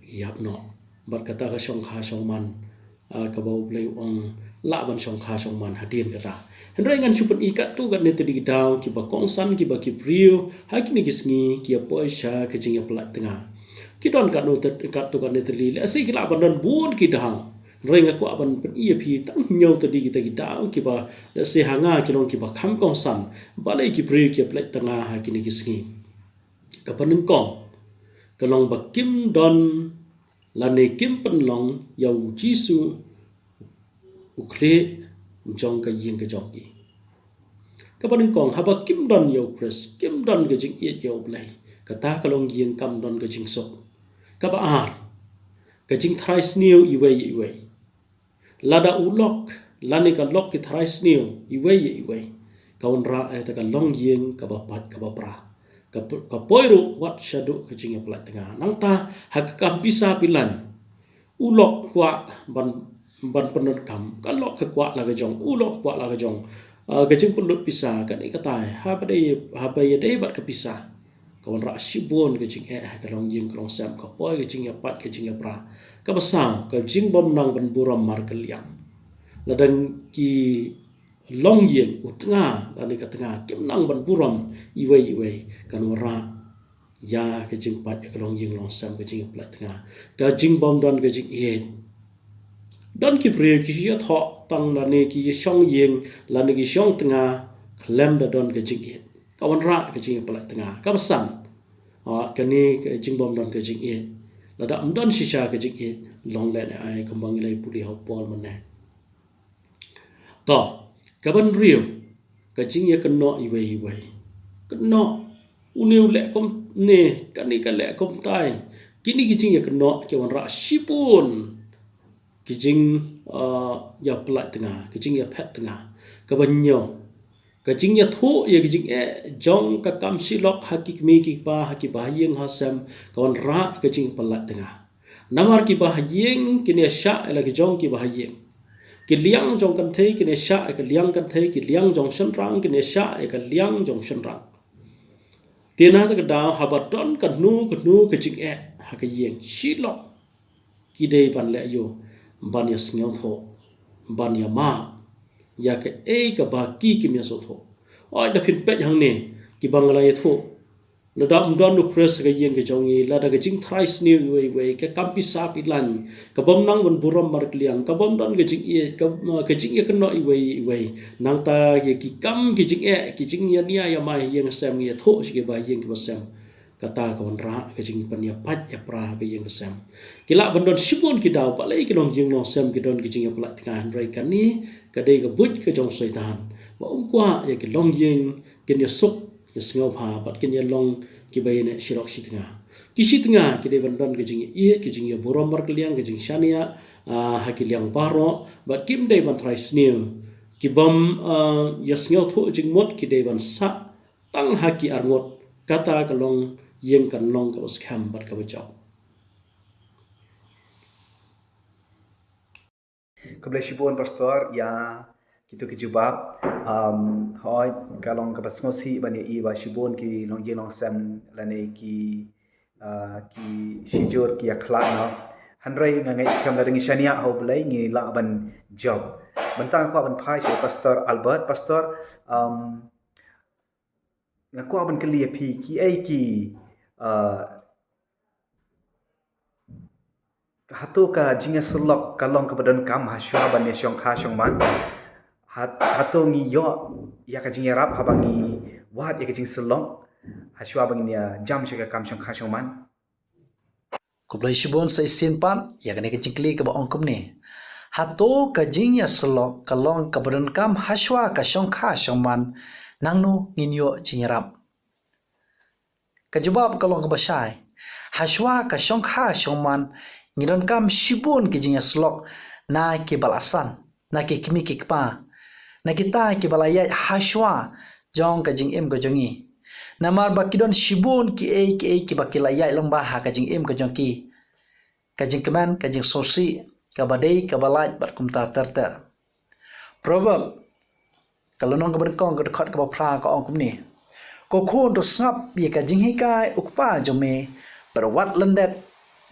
ki ïap noh. Bad kata ka shongkha shongman, ah, kaba U Blei u ong lah ban shongkha shongman hadien kata. Hynrei ngan shu pyni katto katne tylli ki daw kiba kongsan kiba ki briew ha kine ki sngi ki ïa poi sha ka jingïapyllait tnga. Ki don katno kat-, katto katne tylli, lehse ki lah ban don bun ki daw. Hynrei nga kwah ban pyni ïa phi tang hynñiew tylli kita ki daw kiba lehse ha nga ki long kiba kham kongsan. Balei ki briew ki ïapyllait tnga ha kine ki sngi? Kaba nyngkong ka long ba kim don lane kim pynlong ïa U Jisu, U Khlieh jong ka ïing ka jong ki. Kaba nyngkong, haba kim don ïa U Khrist, kim don ka jingïeit ïa U Blei, kata ka longïing kam don ka jingsuk. Kaba ar, ka jingtharai sniew iwei ïa iwei. Lada u lok lane ka lok ki tharai sniew iwei ïa iwei, ka wanrah ïa kata ka longïing kaba pait kaba pra. Ka p-, ka poi ruh wat shaduh ka jingïapyllait tnga. Nangta ha ka kam pisa pilan, u lok kwah ban, ban pyndonkam, ka lok ka kwah la ka jong, u lok kwah la ka jong. Ah, ka jingpynlut pisa, kane katai, haba dei, haba ïadei bad ka pisa, ka wanrah shibun ka jingeh ha ka longïing ka longsem, ka poi ka jingïapait ka jingïapra. Kaba saw, ka jingbymnang ban burom markylliang. Lada ki longïing, u tnga lane ka tnga kim nang ban burom iwei iwei, kan wanrah ïa ka jingpait ïa ka longïing longsem, ka jingïapyllait tnga, ka jingbymdon ka jingïeit. Don ki briew ki ïathoh tang lane ki shong ïing lane ki shong tnga khlem da don ka jingïeit, ka wanrah ka jingïapyllait tnga. Kaba san, ah, kane ka jingbymdon ka jingïeit. Lada ym don shisha ka jingïeit, long lehnohei, kumba ngi la ïa pule ha u Paul mynne. To, kaba hynriew, ka jingïakynnoh iwei iwei. Kynnoh, une u leh kumne, kane ka leh kumtai. Kine ki jingïakynnoh ki wanrah shibun ki jing, ah, ïapyllait tnga, ki jingïaphet tnga. Kaba hynñiew, ka jingïathuh ïa ka jingeh jong ka kam shilok ha ki kmie ki kpa, ha ki bahaïing hasem, ka wanrah ka jingpyllait tnga. Namar ki bahaïing kin ïashah ïa la ki jong ki bahaïing. Ki liang jong kynthei kin ïashah ïa ka liang kynthei, ki liang jong shynrang kin ïashah ïa ka liang jong shynrang. Te na kata ka daw haba don kano kano ka jingeh ha ka ïing shilok, ki dei ban leh aïu? Ban ïasngewthuh, ban ïamap ïa kaei kaba ki kim ïasngewthuh. Oi, da phin peit hangne, kiba nga la ïathuh, lada ym don u Khrist ha ka ïing ka jong ngi, lada ka jingtharai sniew iwei iwei, ka kam pisa pilan, ka bym nang ban burom markylliang, ka bym don ka jingïeit, ka, ka jingïakynnoh iwei iwei. Nangta ïa ki kam ki jingeh, ki jingïania ïamai ha ïing ha sem, ngi ïathuh sha ki bahaïing ki basem. kata ka wanrah ka jingpynïapait ïapra ha ka ïing ka sem. Ki lah ban don shibun ki daw, balei ki longïing longsem ki don ka jingïapyllait tnga, hynrei kane ka dei ka buit ka jong u Soitan ba um kwah ïa ki longïing kin ïasuk ïasngewbha bad kin ïalong kiba ïaineh shirok shitnga. Ki shitnga ki dei ban don ka jingïaieit, ka jingïaburom markylliang, ka jingshaniah, ah, ha ki liang baroh, bad kim dei ban trai sniew. Ki bym, ah, ïasngewthuh jingmut ki dei ban sah tang ha ki arngut. Kata ka longïing kan long kaba skhem bad kaba jop. Khublei shibun Pastor ïa kito ki jubab. Um, hooid, ka long kaba sngewsih ban ïohi ba shibun ki longïing longsem lane ki, uh, ki shijur ki ïakhlad noh. Hynrei nga ngeit skhem lada ngi shaniah ha U Blei ngi lah ban jop. Mynta nga kwah ban phai sha Pastor Albert. Pastor, um, nga kwah ban kylli ïa phi, kiei ki, uh, hato ka jingïasyllok ka long kaba donkam hashwa ban ïashongkha shongman? Hat-, hato ngi ïoh ïa ka jingïarap haba ngi wad ïa ka jingsyllok hashwa ban ngin ïa jam sha ka kam shongkha shongman? Khublei shibun sa shisien pat ïa kane ka jingkylli kaba ong kumne. Hato ka jingïasyllok ka long kaba donkam hashwa ka shongkha shongman, nangno ngin ïoh jingïarap? Ka jubab ka long kaba shai. Hashwa ka shongkha shongman ngi donkam shibun ki jingïasyllok na kiba la san, na ki kmie ki kpa, na kita kiba la ïaid hashwa jong ka jingim ka jong ngi. Namar ba ki don shibun kiei kiei kiba ki la ïaid lyngba ha ka jingim ka jong ki. Ka jingkmen, ka jingsngewsih, kaba dei, kaba lait bad kumta ter ter. Proverb ka lynnong kaba nyngkong ka dkhot kaba phra ka ong kumne. Ko khun, to sngap ïa ka jinghikai u kpa jong me, bad wat lyndet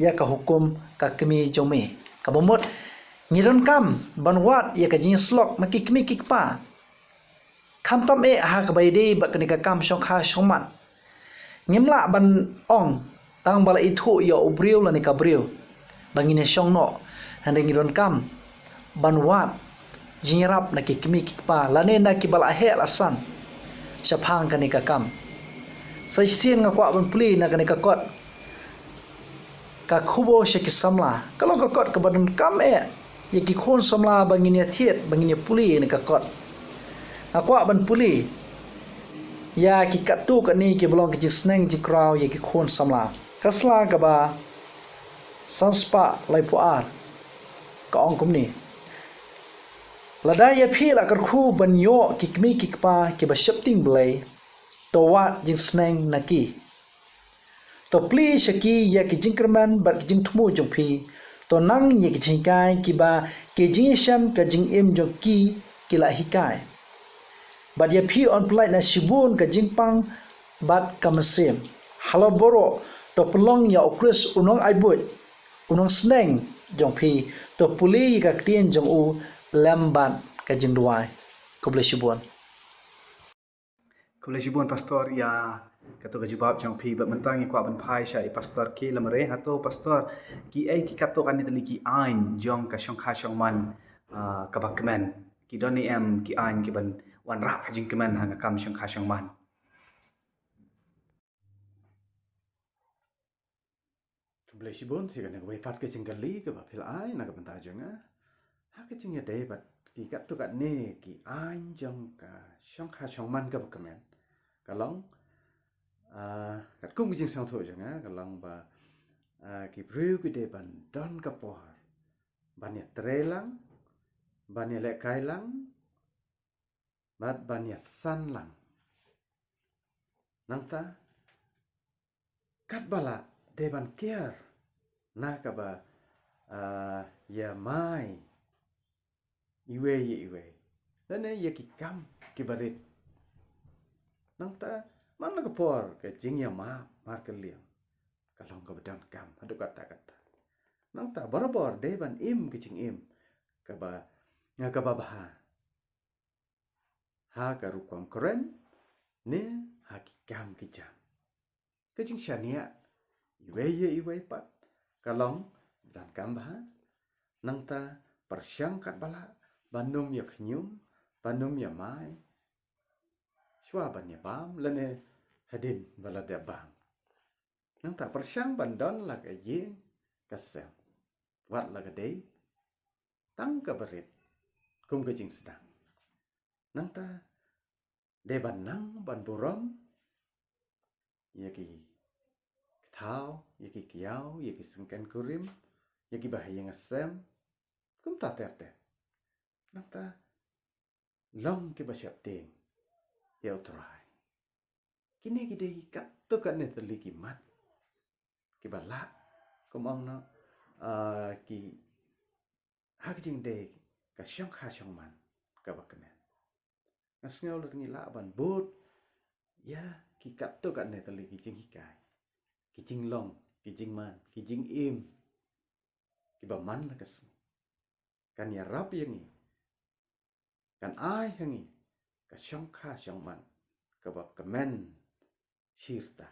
ïa ka hukum ka kmie jong me. Kaba mut, ngi donkam ban wad ïa ka jingïasyllok na ki kmie ki kpa. Khamtam eh ha kaba ïadei bad kane ka kam shongkha shongman. Ngim lah ban ong tang ba la ithuh ïa u briew lane ka briew ba ngin ïashong noh. Hynrei ngi donkam ban wad jingïarap na ki kmie ki kpa lane na kiba la heh la san shaphang kane ka kam. Sa shisien nga kwah ban pule na kane ka kot, ka khubor sha ki samla. Ka long ka kot kaba donkam eh ïa ki khun samla ba ngin ïa thied, ba ngin ïa pule ïa kane ka kot. Nga kwah ban pule ïa ki katto katne kiba long ki jingsneng jingkraw ïa ki khun samla. Ka sla kaba san spah laiphew ar ka ong kumne. Lada ïa phi la kyrkhu ban ïoh ki kmie ki kpa kiba sheptieng Blei, to wad jingsneng na ki. To plie sha ki ïa ki jingkyrmen bad ki jingthmu jong phi. To nang ïa ki jinghikai kiba ki jingïashem ka jingim jong ki ki la hikai. Bad ïa phi yn pynlait na shibun ka jingpang bad ka mynsiem. Halor baroh to pynlong ïa U Khrist u nongainguh, u nongsneng jong phi. To pule ïa ka ktien jong u lem bad ka jingduwai. Khublei shibun. Khublei shibun Pastor ïa kato ka jubab jong phi. Bad mynta ngi kwah ban phai sha i Pastor K. Lamare. Hato Pastor, kiei ki katto katne tylli ki aiñ jong ka shongkha shongman, ah, kaba kmen? Ki don ne em ki aiñ kiban wanrah ka jingkmen ha ka kam shongkha shongman? Khublei shibun sha kane kawei pat ka jingkylli kaba phi la ai na ka bynta jong nga. Ha ka jingïadei bad ki katto katne ki aiñ jong ka shongkha shongman kaba kmen, ka long, ah, katkum ka jingsngewthuh jong nga, ka long ba, ah, ki briew ki dei ban don ka por ban ïatrei lang, ban ïalehkai lang, bad ban ïasan lang. Nangta katba lah dei ban kiar na kaba, ah, ïamai iwei ïa iwei lane ïa ki kam kiba rit. Nangta man la ka por ka jingïamap markylliang ka long kaba donkam haduh katta katta. Nangta barabor dei ban im ka jingim kaba, nga kaba bha ha ka rukom kren ne ha ki kam ki jam. Ka jingshaniah iwei ïa iwei pat ka long donkam bha. Nangta pyrshang katba lah ban ym ïa khñium, ban ym ïamai shuwa ban ïabam lane hadien ba la dep bam. Nangta pyrshang ban don la ka ïing ka sem, wat la ka dei tang kaba rit kum ka jingsdang. Nangta dei ban nang ban burom ïa ki kthaw, ïa ki kiaw, ïa ki syngken kurim, ïa ki ba ha ïing ha sem. Kumta ter ter. Nangta long kiba sheptieng ïa U Trai. Kine ki dei katto katne tylli ki mat kiba lah, kum ong noh, ah, ki ha ka jingdei ka shongkha shongman kaba kmen. Nga sngew lada ngi lah ban bud ïa ki katto katne tylli ki jinghikai, ki jinglong, ki jingman, ki jingim kiba man la ka sngi, kan ïarap ïa ngi, kan ai ha ngi ka shongkha shongman kaba kmen shirta.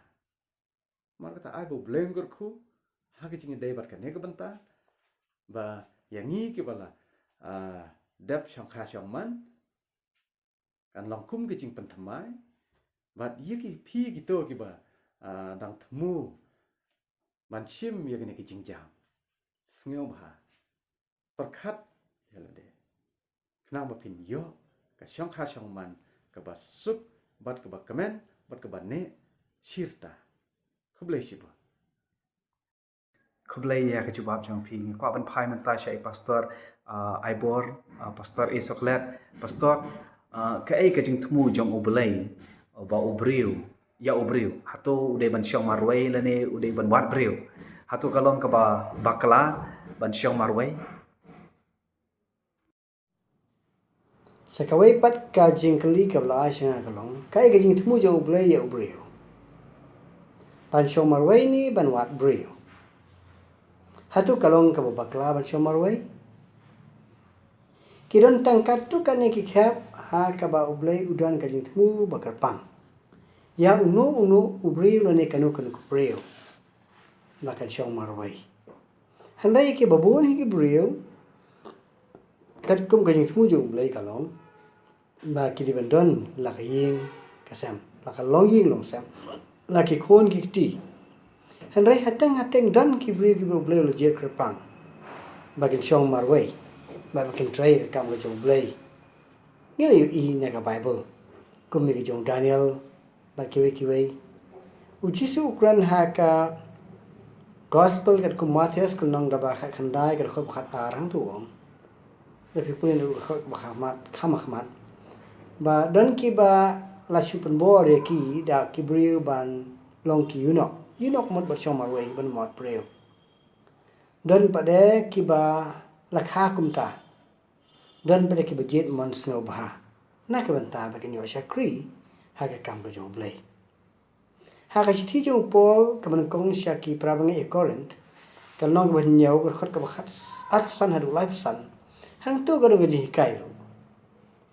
Mar kata ai ba U Blei un kyrkhu ha ka jingïadei bad kane ka bynta, ba ïa ngi kiba la, ah, dep shongkha shongman kan long kum ka jingpynthymmai, bad ïa ki phi kito kiba, ah, dang thmu ban shim ïa kane ka jingjam, sngewbha pyrkhat ïa lade, khnang ba phin ïoh ka shongkha shongman kaba suk bad kaba kmen bad kaba neh shirta. Khublei shibun. Khublei ïa ka jubab jong phi. Nga kwah ban phai mynta sha i Pastor, ah, Aibor, ah, Pastor A Soklet. Pastor, ah, kaei ka jingthmu jong U Blei ba u briew, ïa u briew, hato u dei ban shong marwei lane u dei ban wad briew? Hato ka long kaba bakla ban shong marwei? Sa kawei pat ka jingkylli kaba la ai sha nga ka long, kaei ka jingthmu jong U Blei ïa u briew? Ban shong marwei ne ban wad briew? Hato ka long kaba bakla ban shong marwei? Ki don tang katto katne ki khep ha kaba U Blei u don ka jingthmu ba kyrpang ïa uno uno u briew lane kano kano ka briew ba kan shong marwei. Hynrei ïa kiba bun hi ki briew, katkum ka jingthmu jong U Blei ka long ba ki dei ban don la ka ïing ka sem, la ka longïing longsem, la ki khun ki kti. Hynrei hateng hateng don ki briew kiba U Blei u la jied kyrpang ba kin shong marwei, ba kin trei ka kam ka jong U Blei. Ngi la ïohi na ka Baibl, kum ïa ka jong u Daniel bad kiwei kiwei. U Jisu u kren ha ka Gospel katkum u Mathaios ka lynnong kaba khatkhyndai ka dkhot ba khatar, hangto u ong, lada phi pule na ka dkhot ba khamat, kham khmat, ba don kiba la shu pynbor ïa ki da ki briew ban long ki eunuch. Eunuch mut ban shong marwei, ban wad briew. Don pat de kiba la kha kumta. Don pat de kiba jied mon sngewbha na ka bynta ba kin ïoh shakri ha ka kam ka jong U Blei. Ha ka shithi jong u Paul kaba nyngkong sha ki para bangeit ha Korinth, ka lynnong kaba hynñiew, ka dkhot kaba khat, arphew san haduh laiphew san, hangto ka don ka jinghikai ruh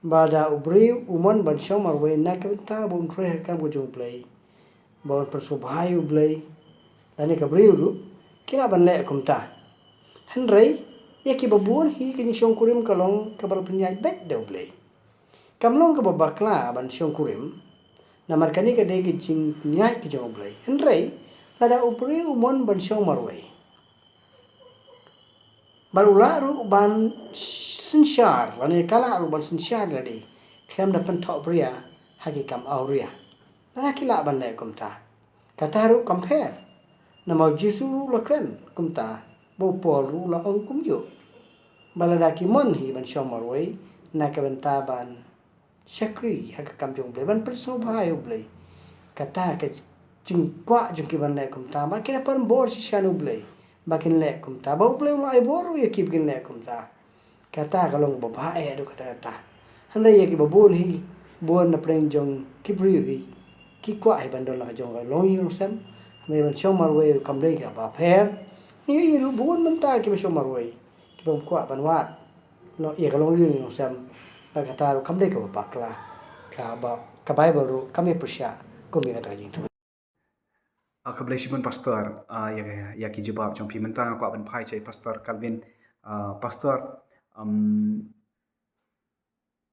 ba lada u briew u mon ban shong marwei na ka bynta ba un trei ha ka kam ka jong U Blei, ba un pynsngewbha ïa U Blei lane ka briew ruh, ki lah ban leh kumta. Hynrei ïa kiba bun hi ka jingshongkurim ka long kaba la pynïaid beit da U Blei. Kam long kaba bakla ban shongkurim, namar kane ka dei ka jingpynïaid ka jong U Blei. Hynrei lada u briew u mon ban shong marwei, bad u lah ruh ban synshar lane ka lah ruh ban synshar lade khlem da pynthohbria ha ki kam awria, lada ki lah ban leh kumta, kata ruh kam pher. Namar U Jisu ruh u la kren kumta, bad u Paul ruh u la ong kumjuh, ba lada ki mon hi ban shong marwei na ka bynta ban shakri ha ka kam jong U Blei, ban pynsngewbha ïa U Blei, kata ka jingkwah jong ki ban leh kumta, bad ki la pynbor shisha na U Blei ba kin leh kumta, bad U Blei u la ai bor ruh ïa ki ba kin leh kumta. Kata ka long kaba bha eh haduh katta katta. Hynrei ïa kiba bun hi, bun na pdeng jong ki briew hi, ki kwah hi ban don la ka jong ka longïing longsem, hynrei ban shong marwei ruh kam dei kaba pher. Ngi ïohi ruh bun mynta kiba shong marwei ki bym kwah ban wad noh ïa ka longïing longsem, bad kata ruh kam dei kaba bakla, kaba ka Baibl ruh kam ïa pyrshah kum ïa kata ka jingthmu. Ah, khublei shibun Pastor, ah, ïa, ïa ki jubab jong phi. Mynta nga kwah ban phai sha i Pastor Calvin. Ah, Pastor, um,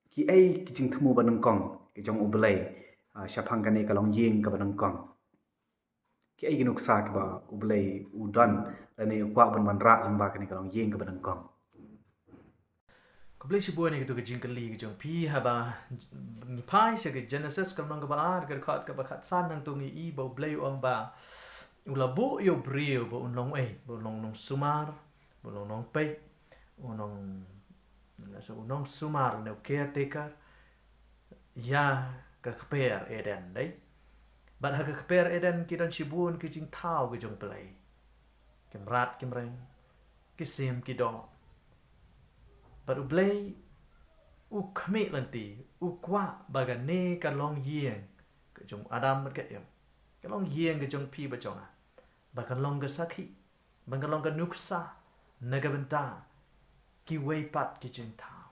kiei ki jingthmu ba nyngkong ki jong U Blei, ah, shaphang kane ka longïing kaba nyngkong? Ki ei ki nuksa kiba U Blei u don lane u kwah ban wanrah lyngba kane ka longïing kaba nyngkong? Khublei shibun ïa kito ki jingkylli ki jong phi. Haba ngi phai sha ka Genesis ka lynnong kaba ar, ka dkhot kaba khatsan, nangta ngi i ba U Blei u ong ba u la buh ïa u briew ba un long ei, ba un long nongsumar, ba un long nongpeit, u long, u nongsumar ne u caretaker ïa ka kper Eden, dei. Bad ha ka kper Eden ki don shibun ki jingthaw ki jong U Blei. Ki mrad ki mreng, ki sim ki doh. Bad U Blei u khmih lynti, u kwah ba kane ka longïing ka jong Adam bad ka Eve, ka longïing ka jong phi bad jong nga, ba kan long ka sakhi, ba kan long ka nuksa na ka bynta kiwei pat ki jingthaw.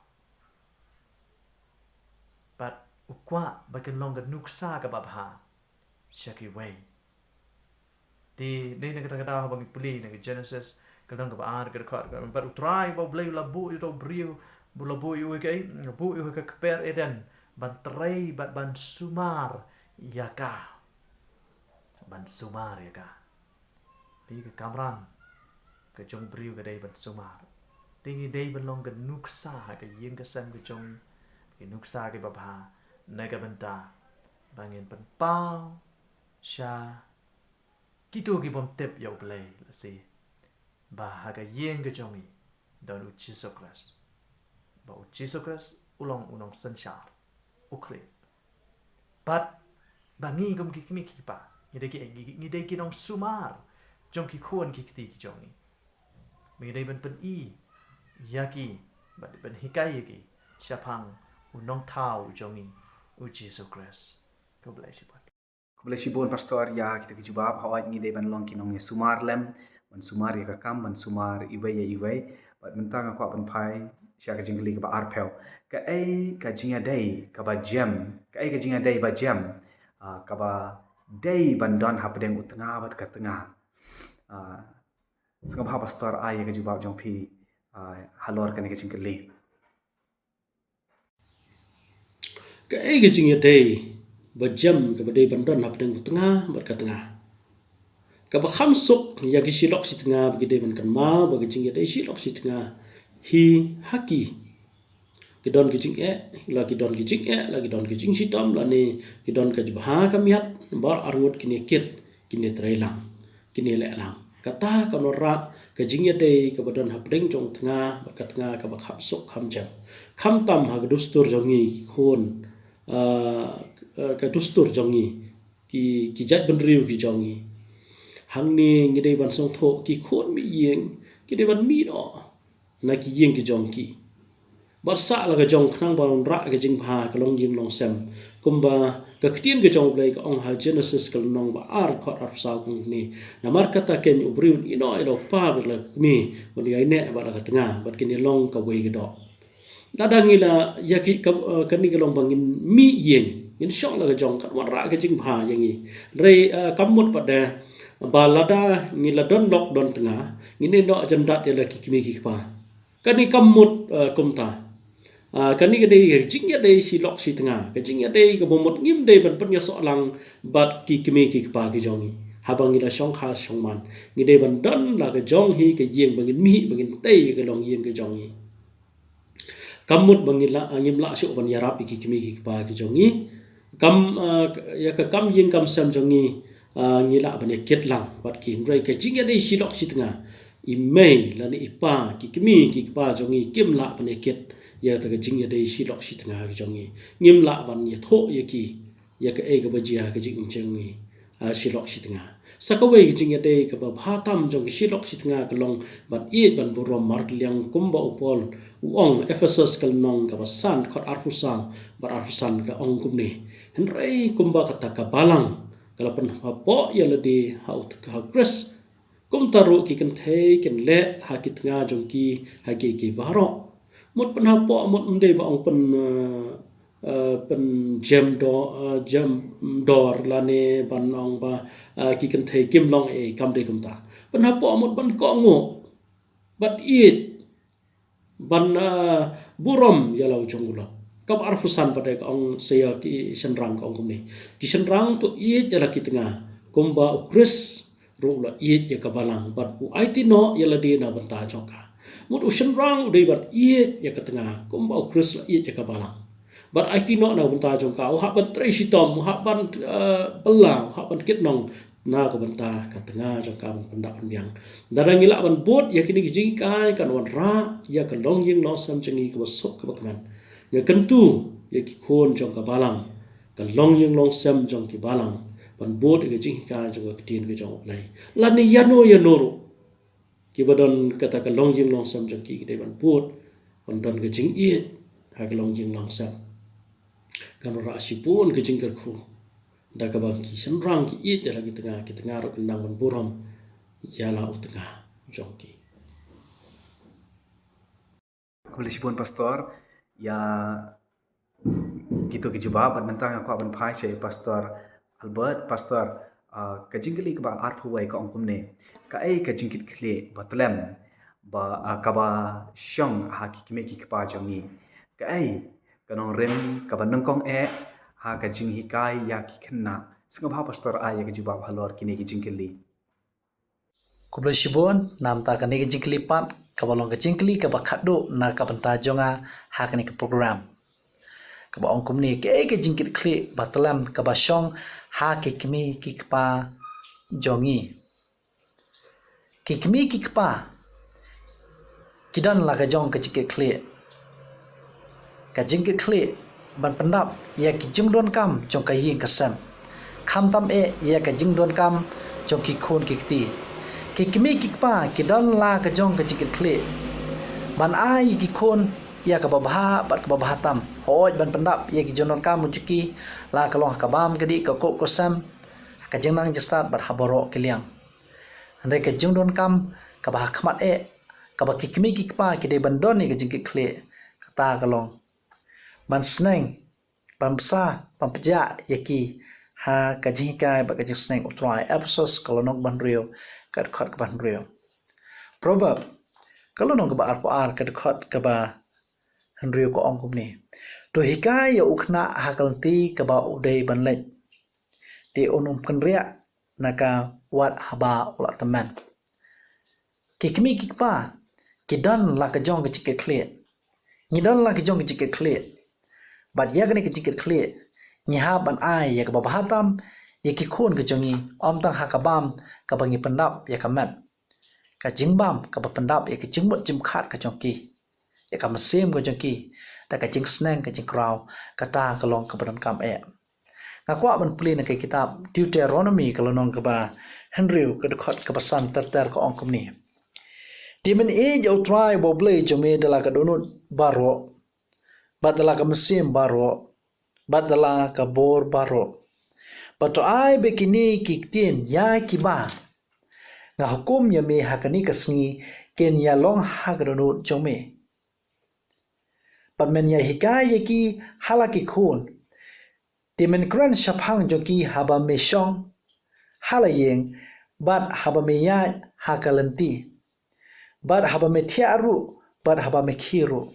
Bad u kwah ba kan long ka nuksa kaba bha sha kiwei. Te dei na kata ka daw haba ngi pule na ka Genesis ka lynnong kaba ar, ka dkhot, bad U Trai ba U Blei u la buh ïa uto u briew, u la buh ïa u ha ka, buh ïa u ha ka kper Eden ban trei bad ban sumar ïa ka. Ban sumar ïa ka. Te ka kamram ka jong u briew ka dei ban sumar. Te ngi dei ban long ka nuksa ha ka ïing ka sem ka jong ngi, ka nuksa kaba bha na ka bynta ba ngin pynpaw sha kito ki bym tip ïa U Blei lashai, ba ha ka ïing ka jong ngi don U Jisu Khrist, ba U Jisu Khrist u long u nongsynshar, u Khrist. Bad ba ngi kum ki kmie ki kpa, ngi dei ki, ngi, ngi dei ki nongsumar jong ki khun ki kti ki jong ngi. Ngi dei ban pyni ïa ki, ban, ban hikai ïa ki shaphang u nongthaw jong ngi, U Jisu Khrist. Khublei shibun. Khublei shibun Pastor ïa kita ki jubab. Hooid, ngi dei ban long ki nongïasumar lem, ban sumar ïa ka kam, ban sumar iwei ïa iwei. Bad mynta nga kwah ban phai sha ka jingkylli kaba arphew. Kaei ka jingïadei kaba jem, kaei ka jingïadei ba jem, ah, kaba dei ban don hapdeng u tnga bad ka tnga? Ah, sngewbha Pastor, ai ïa ka jubab jong phi, ah, halor kane ka jingkylli. Kaei ka jingïadei ba jem kaba dei ban don hapdeng u tnga bad ka tnga? Kaba kham suk ïa ki shilok shitnga ba ki dei ban kynmaw ba ka jingïadei shilok shitnga hi ha ki. Ki don ki jingeh, la ki don ki jingeh, la ki don ki jingshitom, lane ki don ka jubha ka miat, baroh arngut kine kit, kine trei lang, kine leh lang. Kata ka wanrah ka jingïadei kaba don hapdeng jong tnga bad ka tnga kaba kham suk kham jem. Khamtam ha ka dustur jong ngi ki khun, ah, ah, ka dustur jong ngi ki, ki jaitbynriew ki jong ngi. Hangne ngi dei ban sngewthuh ki khun mih ïing ki dei ban mih noh na ki ïing ki jong ki. Bad sah la ka jong khnang ba wanrah ka jingbha ka longïing longsem. Kumba ka ktien ka jong U Blei ka ong ha Genesis ka lynnong ba ar, dkhot arphew saw, ka ong kumne: Namar kata keiñ u briew un ïeh noh ïa la u kpa bad la ka kmie, ban ïaineh bad la ka tnga, bad kin ïalong kawei ka doh. Lada ngi la ïa ki ka, eh, kane ka long ba ngin mih ïing, ngin shong la ka jong, kan wanrah ka jingbha ïa ngi. Hynrei, eh, kam mut pat de ba lada ngi la don lok don tnga ngin ïeh noh jan dat ïa la ki kmie ki kpa. Kane kam mut, eh, kumta. Ah, kane ka dei ka jingïadei shilok shitnga, ka jingïadei kaba mut ngim dei ban pynïasoh lang bad ki kmie ki kpa ki jong ngi. Haba ngi la shongkha shongman, ngi dei ban don la ka jong hi ka ïing ba ngin mih, ba ngin tei ka longïing ka jong ngi. Kam mut ba ngi la, ngim lah shuh ban ïarap ïa ki kmie ki kpa ki jong ngi. Kam, ah, ïa ka kam ïing kam sem jong ngi, ah, ngi lah ban ïakit lang bad ki, hynrei ka jingïadei shilok shitnga, i mei lane i pa, ki kmie ki kpa jong ngi kim lah ban ïakit ïa kata ka jingïadei shilok shitnga ki jong ngi. Ngim lah ban ïathuh ïa ki ïa kaei kaba jia ha ka jingim jong ngi, ah, shilok shitnga. Sa kawei ka jingïadei kaba bha tam jong ka shilok shitnga ka long ban ïeit ban burom, markylliang kumba u Paul u ong, Ephesus ka lynnong kaba san, dkhot arphew saw bad arphew san, ka ong kumne: Hynrei kumba kata ka balang ka la pynhapoh ïa lade ha u, ha u Khrist, kumta ruh ki kynthei kin leh ha ki tnga jong ki ha kiei kiei baroh. Mut pynhapoh mut ym dei ba ong pyn, eh, eh, pynjem do-, eh, jem dor lane ban ong ba, eh, ki kynthei kim long ei, kam dei kumta. Pynhapoh mut ban kohnguh, ban ïeit, ban, ah, burom ïa la u jong u lok. Kaba arphew san pat de ka ong sa ïa ki shynrang ka ong kumne: Ki shynrang to ïeit ïa la ki tnga Kumba u Khrist ruh u la ïeit ïa ka balang bad u aiti noh ïa lade na bynta jong ka. Mut u shynrang u dei ban ïeit ïa ka tnga kumba u Khrist la ïeit ïa ka balang. Bad aiti noh na bynta jong ka, u hap ban trei shitom, u hap ban, eh, bylla, u hap ban kit nong na ka bynta ka tnga jong ka ban pyndap pynbiang. Lada ngi lah ban bud ïa kine ki jinghikai kan wanrah ïa ka longïing longsem jong ngi kaba suk kaba kmen. Nga kyntu ïa ki khun jong ka balang, ka longïing longsem jong ki balang, ban bud ïa ka jinghikai jong ka ktien ka jong U Blei. Lane ïano ïano ruh kiba don kata ka longïing longsem jong ki, ki dei ban bud ban don ka jingïeit ha ka longïing longsem. Kan wanrah shibun ka jingkyrkhu da kaba ki shynrang ki ïeit ïa la ki tnga, ki tnga ruh kin nang ban burom ïa la u tnga jong ki. Khublei shibun Pastor ïa kito ki jubab. Bad mynta nga kwah ban phai sha i Pastor Albert. Pastor, ah, ka jingkylli kaba arphew wei ka ong kumne: Kaei ka jingkitkhlieh ba tlem ba, ah, kaba shong ha ki kmie ki kpa jong ngi? Kaei ka nongrim kaba nyngkong eh ha ka jinghikai ïa ki khynnah? Sngewbha Pastor ai ïa ka jubab halor kine ki jingkylli. Khublei shibun, namar kane ka jingkylli pat kaba long ka jingkylli kaba khatduh na ka bynta jong nga ha kane ka program. Kaba ong kumne: Kaei ka jingkitkhlieh ba tlem kaba shong ha ki kmie ki kpa jong ngi? Ki kmie ki kpa ki don la ka jong ka jingkitkhlieh. Ka jingkitkhlieh ban pyndap ïa ki jingdonkam jong ka ïing ka sem, khamtam eh ïa ka jingdonkam jong ki khun ki kti. Ki kmie ki kpa ki don la ka jong ka jingkitkhlieh ban ai ïa ki khun ïa kaba bha bad kaba bha tam. Hooid, ban pyndap ïa ki jingdonkam jong ki, la ka long ha ka bam ka dih, ka kup ka sem, ka jingnang jingstad bad ha baroh ki liang. Hynrei ka jingdonkam kaba ha khmat eh kaba ki kmie ki kpa ki dei ban don ïa ka jingkitkhlieh, kata ka long ban sneng, ban bsa, ban pynjah ïa ki ha ka jinghikai bad ka jingsneng U Trai. Ephesos ka lynnong ba hynriew, ka dkhot kaba hynriew. Proverb ka lynnong kaba arphew ar, ka dkhot kaba hynriew ka ong kumne: To hikai ïa u khynnah ha ka lynti kaba u dei ban leit, te un ym kynriah na ka wat haba u la tymmen. Ki kmie ki kpa ki don la ka jong ka jingkitkhlieh. Ngi don la ka jong ka jingkitkhlieh. Bad ïa kane ka jingkitkhlieh ngi hap ban ai ïa kaba bha tam ïa ki khun ka jong ngi, ym tang ha ka bam kaba ngi pyndap ïa ka met. Ka jingbam kaba pyndap ïa ka jingmut jingpyrkhat ka jong ki, ïa ka mynsiem ka jong ki, da ka jingsneng ka jingkraw, kata ka long kaba donkam eh. Nga kwah ban pule na ka kitab Deuteronomy ka lynnong kaba hynriew, ka dkhot kaba san ter ter, ka ong kumne: Te men ïeit ïa U Trai uba U Blei jong me da la ka dohnud baroh, bad da la ka mynsiem baroh, bad da la ka bor baroh. Bad to ai ba kine ki ktien ïa kiba nga hukum ïa me ha kane ka sngi kin ïa long ha ka dohnud jong me. Bad men ïa hikai ïa ki ha la ki khun. Te men kren shaphang jong ki haba me shong ha la ïing, bad haba me ïaid ha ka lynti, bad haba me thiah ruh, bad haba me khie ruh.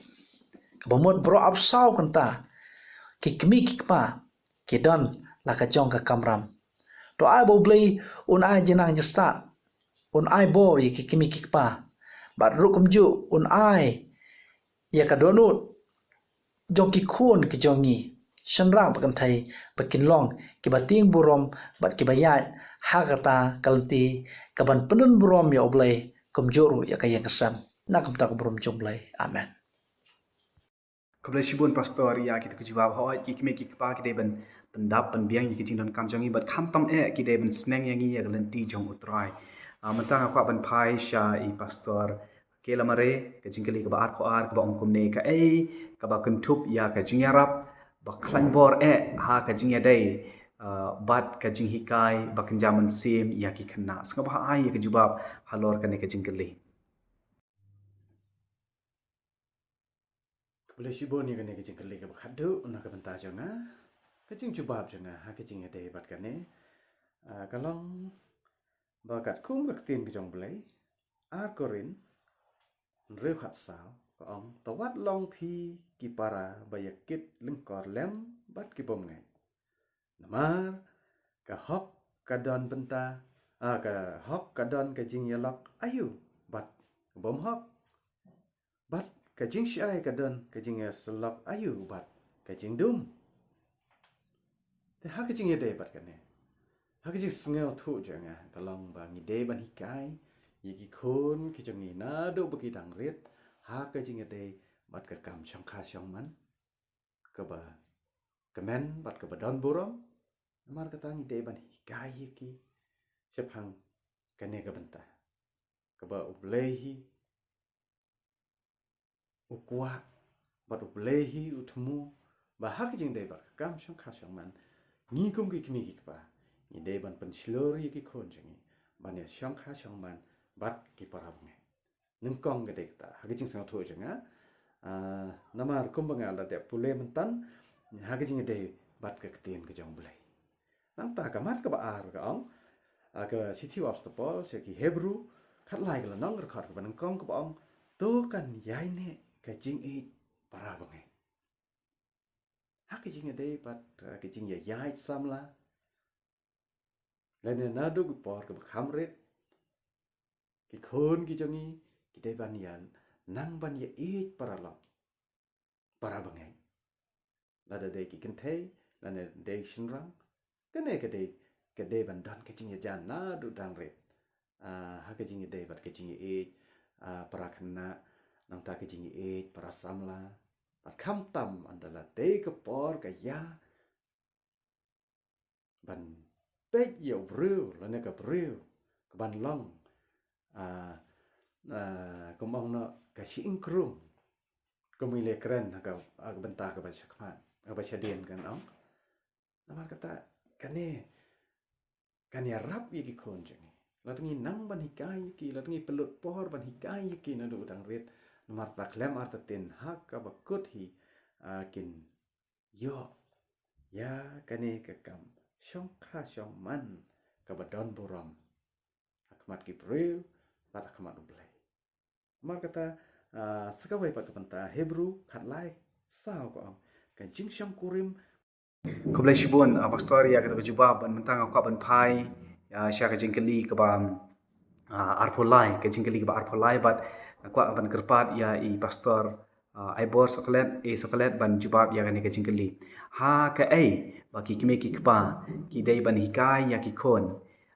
Kaba mut baroh arphew saw kynta ki kmie ki kpa ki don la ka jong ka kamram. To ai ba U Blei un ai jingnang jingstad, un ai bor ïa ki kmie ki kpa, bad ruh kumjuh un ai ïa ka dohnud jong ki khun ki jong ngi, shynrang bad kynthei, ba kin long kiba tieng burom bad kiba ïaid ha kata ka lynti kaban pyndon burom ïa U Blei, kumjuh ruh ïa ka ïing ka sem. Na ka bynta ka burom jong U Blei. Amen. Khublei shibun Pastor ïa kito ki jubab. Hooid, ki kmie ki kpa ki dei ban pyndap pynbiang ïa ki jingdonkam jong ngi, bad khamtam eh ki dei ban sneng ïa ngi ïa ka lynti jong U Trai. Ah, mynta nga kwah ban phai sha i Pastor Kela Mare, ka jingkylli kaba arphew ar kaba ong kumne: Kaei kaba kynthup ïa ka jingïarap ba khlaiñ bor eh ha ka jingïadei, ah, bad ka jinghikai ba kynja mynsiem ïa ki khynnah? Sngewbha ai ïa ka jubab halor kane ka jingkylli. Khublei shibun ïa kane ka jingkylli kaba khatduh na ka bynta jong nga. Ka jingjubab jong nga ha ka jingïadei bad kane, ah, ka long ba katkum ka ktien ka jong U Blei, Ar Korinth hynriew khatsaw, ka ong: To wat long phi ki para ba ïa kit lyngkor lem bad ki bym ngeit. Namar ka hok ka don bynta, ah, ka hok ka don ka jingïalok aïu bad ka bym hok. Bad ka jingshai ka don ka jingïasyllok aïu bad ka jingdum. Te ha ka jingïadei bad kane, ha ka jingsngewthuh jong nga ka long ba ngi dei ban hikai ïa ki khun ki jong ngi naduh ba ki dang rit ha ka jingïadei bad ka kam shongkha shongman kaba kmen bad kaba don burom. Namar kata ngi dei ban hikai ïa ki shaphang kane ka bynta kaba U Blei hi u kwah bad U Blei hi u thmu ba ha ka jingdei bad ka kam shongkha shongman, ngi kum ki kmie ki kpa ngi dei ban pynshlur ïa ki khun jong ngi ban ïa shongkha shongman bad ki para bangeit. Nyngkong ka dei kata ha ka jingsngewthuh jong nga. Ah, namar kumba nga la dep pule mynta ha ka jingïadei bad ka ktien ka jong U Blei. Nangta ka mat kaba ar ka ong, ah, ka shithi u Apostol Paul sha ki Hebru khatlai ka lynnong, ka dkhot kaba nyngkong kaba ong, to kan ïaineh ka jingïeit para bangeit. Ha ka jingïadei bad, ah, ka jingïaid samla lane naduh ki por kaba kham rit, ki khun ki jong ngi ki dei ban ïa nang ban ïaieit paralok, para bangeit. Lada dei ki kynthei lane dei shynrang, kane ka dei, ka dei ban don ka jingïajan naduh dang rit. Ah, ha ka jingïadei bad ka jingïaieit, ah, para khynnah, nangta ka jingïaieit para samla. Bad khamtam ynda la dei ka por ka ïa ban peit ïa u briew lane ka briew ka ban long, ah, ah, kum ong noh ka shi ingkrung, kum i leh kren ha ka, ha ka bynta kaba shakhmat, kaba shadien kan ong. Namar kata kane kan ïarap ïa ki khun jong ngi. Lada ngi nang ban hikai ïa ki, lada ngi pynlut por ban hikai ïa ki naduh dang rit, namar kata khlem artatien ha kaba kut hi, ah, kin ïoh ïa kane ka kam shongkha shongman kaba don burom ha khmat ki briew bad ha khmat U Blei. Namar kata, ah, sa kawei pat ka bynta Hebru khatlai saw ka ong, ka jingshongkurim. Khublei shibun, ah, Pastor, ïa kata ka jubab, bad mynta nga kwah ban phai ïa sha ka jingkylli kaba, ah, arphew lai, ka jingkylli kaba arphew lai, bad nga kwah ban kyrpad ïa i Pastor, ah, Aibor Soklet, A Soklet, ban jubab ïa kane ka jingkylli. Ha kaei ba ki kmie ki kpa ki dei ban hikai ïa ki khun?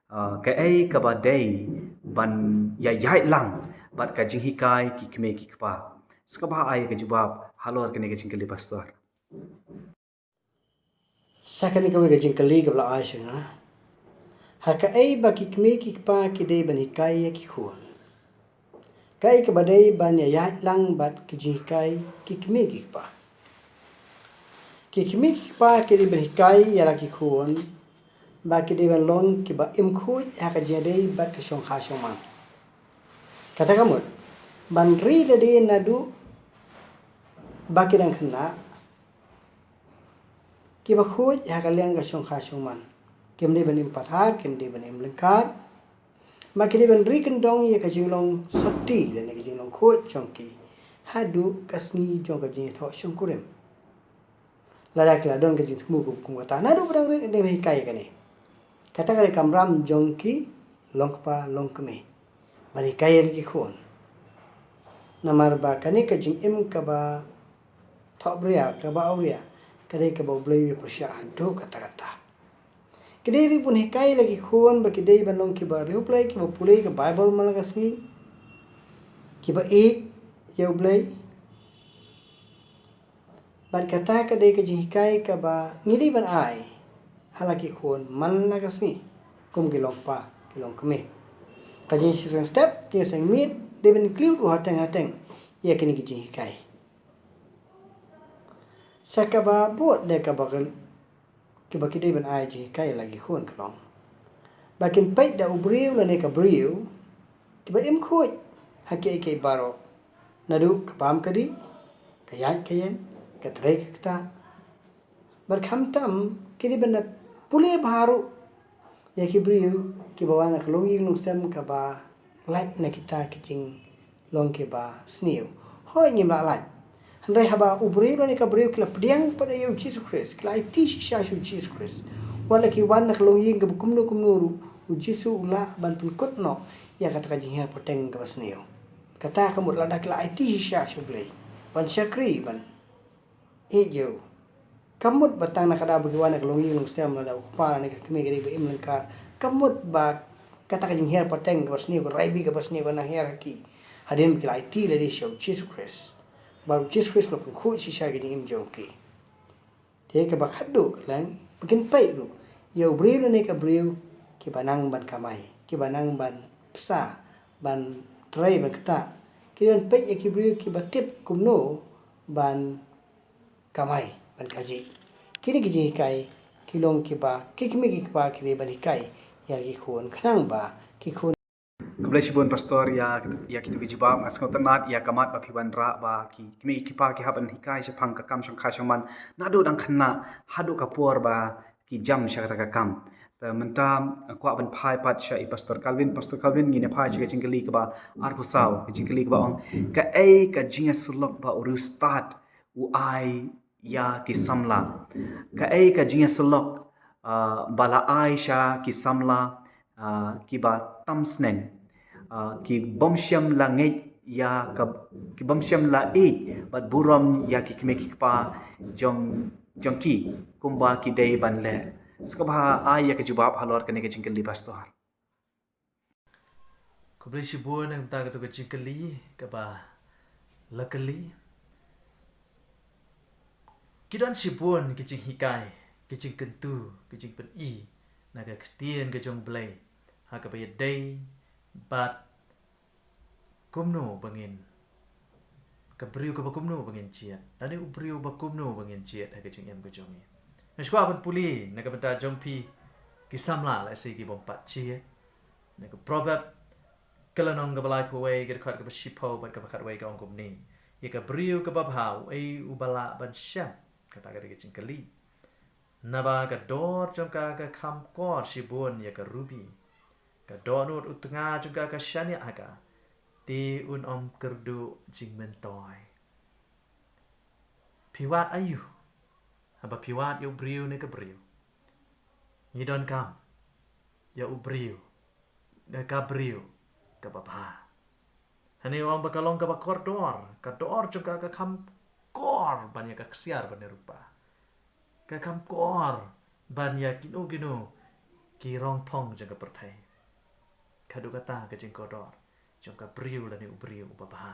Ah, kaei kaba dei ban ïa ïaid lang bad ka jinghikai ki kmie ki kpa? Sa kaba ai ka jubab halor kane ka jingkylli, Pastor. Sa kane kawei ka jingkylli kaba la ai sha nga. Ha kaei ba ki kmie ki kpa ki dei ban hikai ïa ki khun? Kaei kaba dei ban ïa ïaid lang bad ka jinghikai ki kmie ki kpa? Ki kmie ki kpa ki dei ban hikai ïa la ki khun ba ki dei ban long kiba im khuid ha ka jingïadei bad ka shongkha shongman. Kata ka mut, ban ri lade naduh ba ki dang khynnah, kiba khuid ha ka liang ka shongkha shongman. Kim dei ban im pathar, kim dei ban im lyngkar. Ma ki dei ban ri kyndong ïa ka jinglong sati lane ka jinglong khuid jong ki haduh ka sngi jong ka jingïathoh shongkurim. Lada ki la don ka jingthmu kum kata, naduh ba dang rit, dei ban hikai ïa kane. Kata ka dei ka kamram jong ki longkpa longkmie, ban hikai ïa la ki khun. Namar ba kane ka jingim kaba thohbria, kaba awria, ka dei kaba U Blei u ïa pyrshah haduh katta katta. Ki dei ruh ban hikai ïa la ki khun ba ki dei ban long kiba riewblei, kiba pule ka Baibl man la ka sngi, kiba ïeit ïa U Blei. Bad kata ka dei ka jinghikai kaba ngi dei ban ai ha la ki khun man la ka sngi, kum ki longkpa ki longkmie. Ka jingshiseng step, jingshiseng miet, dei ban include ruh hateng hateng ïa kine ki jinghikai. Sa kaba bud de kaba ka, kiba ki dei ban ai jinghikai la ki khun ka long ba kin peit da u briew lane ka briew kiba im khuid ha kiei kiei baroh, naduh ka bam ka dih, ka ïaid ka ïeng, ka trei ka ktah. Bad khamtam ki dei ban da pule bha ruh ïa ki briew kiba wan na ka longïing longsem kaba lait na kita ki jinglong kiba sniew. Hooid, ngim lah lait. Hynrei haba u briew lane ka briew ki la pdiang pat ïa u Jisu Khrist, ki la aiti shisha sha u Jisu Khrist, Wat la ki wan na ka longïing kaba kumno kumno ruh, u Jisu u lah ban pynkut noh ïa kata ka jinghiar pateng kaba sniew. Kata ka mut lada ki la aiti shisha sha U Blei ban shakri ban ïeit ïa u. Ka mut ba tang na ka daw ba ki wan na ka longïing longsem, lada u kpa lane ka kmie ka dei ba im lyngkar, ka mut ba kata ka jinghiar pateng kaba sniew, ka rai bri kaba sniew ka nang hiar ha ki, hadien ba ki la aiti lade sha U Jisu Khrist, bad U Jisu Khrist u la pynkhuid shisha ïa ka jingim jong ki. Te kaba khatduh ka long ba kin peit ruh ïa u briew lane ka briew kiba nang ban kamai, kiba nang ban bsa, ban trei, ban ktah. Ki don peit ïa ki briew kiba tip kumno ban kamai, ban kajih. Kine ki jinghikai ki long kiba ki kmie ki kpa ki dei ban hikai ïa ki khun, khnang ba ki khun. Khublei shibun Pastor ïa, ïa kito ki jubab. Nga sngewtynnat ïa ka mat ba phi wanrah ba ki kmie ki kpa ki hap ban hikai shaphang ka kam shongkha shongman naduh dang khynnah haduh ka por ba ki jam sha kata ka kam. Te mynta nga kwah ban phai pat sha i Pastor Calvin. Pastor Calvin, ngin ïa phai sha ka jingkylli kaba arphew saw, ka jingkylli kaba ong, kaei ka jingïasyllok ba u riewstad u ai ïa ki samla? Kaei ka jingïasyllok, ah, ba la ai sha ki samla, ah, kiba tam sneng, ah, ki bym shym la ngeit ïa ka, ki bym shym la ïeit bad burom ïa ki kmie ki kpa jong, jong ki kumba ki dei ban leh? Sngewbha ai ïa ka jubab halor kane ka jingkylli, Pastor. Khublei shibun na ka bynta kato ka jingkylli kaba la kylli. Ki don shibun ki jinghikai, ki jingkyntu, ki jingpyni na ka ktien ka jong U Blei ha kaba ïadei bad kumno ba ngin, ka briew kaba kumno ba ngin jied, lane u briew ba kumno ba ngin jied ha ka jingim ka jong ngi. Nga sngewbha ban pule na ka bynta jong phi ki samla lehse ki bym pat jied. Na ka Proverb ka lynnong kaba laiphew wei, ka dkhot kaba shiphew bad kaba khatwei ka ong kumne: Ïa ka briew kaba bha uei uba lah ban shem? Kata ka dei ka jingkylli. Naba ka dor jong ka ka kham kor shibun ïa ka rubi. Ka dohnud u tnga jong ka ka shaniah ha ka, te un ym kyrduh jingmyntoi. Phi wad aïu haba phi wad ïa u briew ne ka briew? Ngi donkam ïa u briew ne ka briew kaba bha. Hangne u ong ba ka long kaba kordor, ka dor jong ka ka kham kor ban ïa ka ksiar bad ka rupa. Ka kham kor ban ïa kino kino ki rong phong jong ka pyrthei. Ka dei kata ka jingkordor jong ka briew lane u briew uba bha.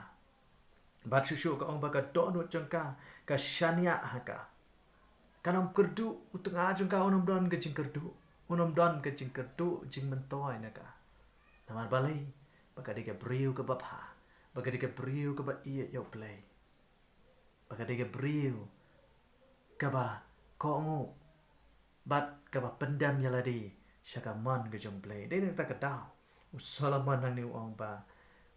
Bad shuh shuh ka ong ba ka dohnud jong ka ka shaniah ha ka. Kan ym kyrduh, u tnga jong ka un ym don ka jingkyrduh, un ym don ka jingkyrduh jingmyntoi na ka. Namar balei? Ba ka dei ka briew kaba bha, ba ka dei ka briew kaba ïeit ïa U Blei, ba ka dei ka briew kaba kohnguh bad kaba pyndem ïa lade sha ka mon ka jong U Blei. Dei na kata ka daw u Solomon hangne u ong ba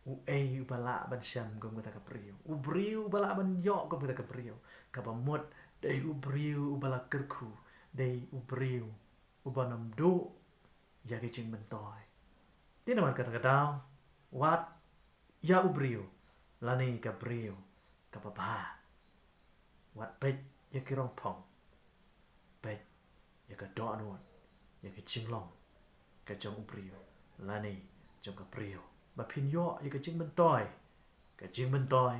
uei uba lah ban shem kum kata ka briew, u briew uba lah ban ïoh kum kata ka briew? Kaba mut dei u briew uba la kyrkhu, dei u briew uba ym duh ïa ka jingmyntoi. Te namar kata ka daw, wat ïa u briew lane ka briew kaba bha. Wat peit ïa ki rong phong, peit ïa ka dohnud, ïa ka jinglong ka jong u briew lane jong ka briew, ba phin ïoh ïa ka jingmyntoi, ka jingmyntoi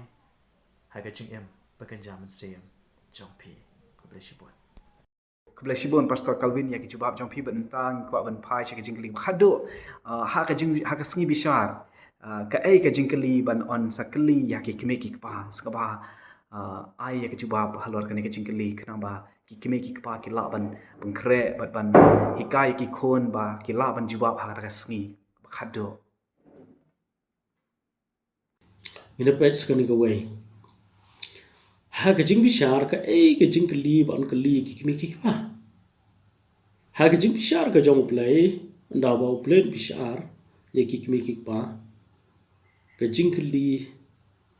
ha ka jingim ba kynja mynsiem jong phi. Khublei shibun. Khublei shibun Pastor Calvin ïa ki jubab jong phi. Bad mynta ngi kwah ban phai sha ka jingkylli ba khatduh, ah, ha ka jing, ha ka sngi bishar, ah, kaei ka jingkylli ban yn sa kylli ïa ki kmie ki kpa? Sngewbha, ah, ai ïa ka jubab halor kane ka jingkylli khnang ba ki kmie ki kpa ki lah ban pynkhreh bad ban hikai ïa ki khun ba ki lah ban jubab ha kata ka sngi ba khatduh. Ngin ïa peit sa kane kawei. Ha ka jingbishar, kaei ka jingkylli ba yn kylli ïa ki kmie ki kpa? Ha ka jingbishar ka jong U Blei, ynda ba U Blei un bishar ïa ki kmie ki kpa, ka jingkylli,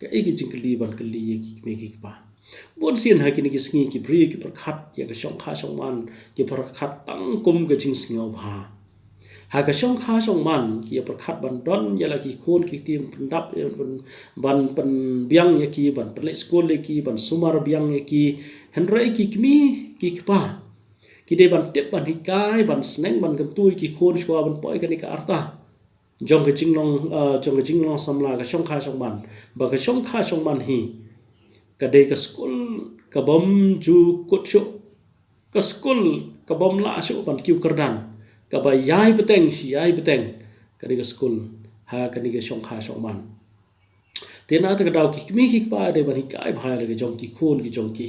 kaei ka jingkylli ban kylli ïa ki kmie ki kpa? Bun sien ha kine ki sngi ki briew ki pyrkhat ïa ka shongkha shongman, ki pyrkhat tang kum ka jingsngewbha. Ha ka shongkha shongman ki ïa pyrkhat ban don ïa la ki khun ki ktien pyndap, ïa ban, ban pynbiang ïa ki, ban pynleit skul ïa ki, ban sumar biang ïa ki. Hynrei ki kmie ki kpa Ki dei ban tip, ban hikai, ban sneng, ban kyntu ïa ki khun shuwa ban poi kane ka arta jong ka jinglong, ah, jong ka jinglong samla, ka shongkha shongman. Ba ka shongkha shongman hi ka dei ka skul ka bym ju kut shuh, ka skul ka bym lah shuh ban kiew kyrdan, kaba ïai bteng shi ïai bteng ka dei ka skul ha kane ka shongkha shongman. Te na kata ka daw ki kmie ki kpa dei ban hikai bha ïa la ka jong ki khun ki jong ki.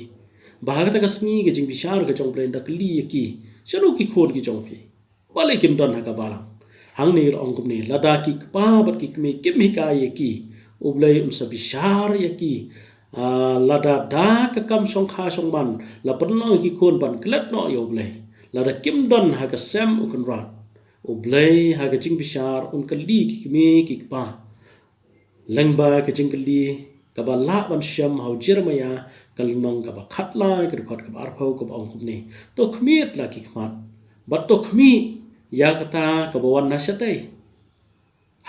Ba ha kata ka sngi ka jingbishar ka jong U Blei ynda kylli ïa ki, shano ki khun ki jong phi? Balei kim don ha ka balang? Hangne la ong kumne, lada ki kpa bad ki kmie kim hikai ïa ki, U Blei un sa bishar ïa ki. Ah, lada da ka kam shongkha shongman la pynlong ïa ki khun ban klet noh ïa U Blei, lada kim don ha ka sem U Kynrad, U Blei ha ka jingbishar un kylli ki kmie ki kpa. Lyngba ka jingkylli kaba lah ban shem ha u Jeremaïah, ka lynnong kaba khatlai, ka dkhot kaba arphew, kaba ong kumne: To khmih la ki khmat, bad to khmih ïa kata kaba wan na shatei.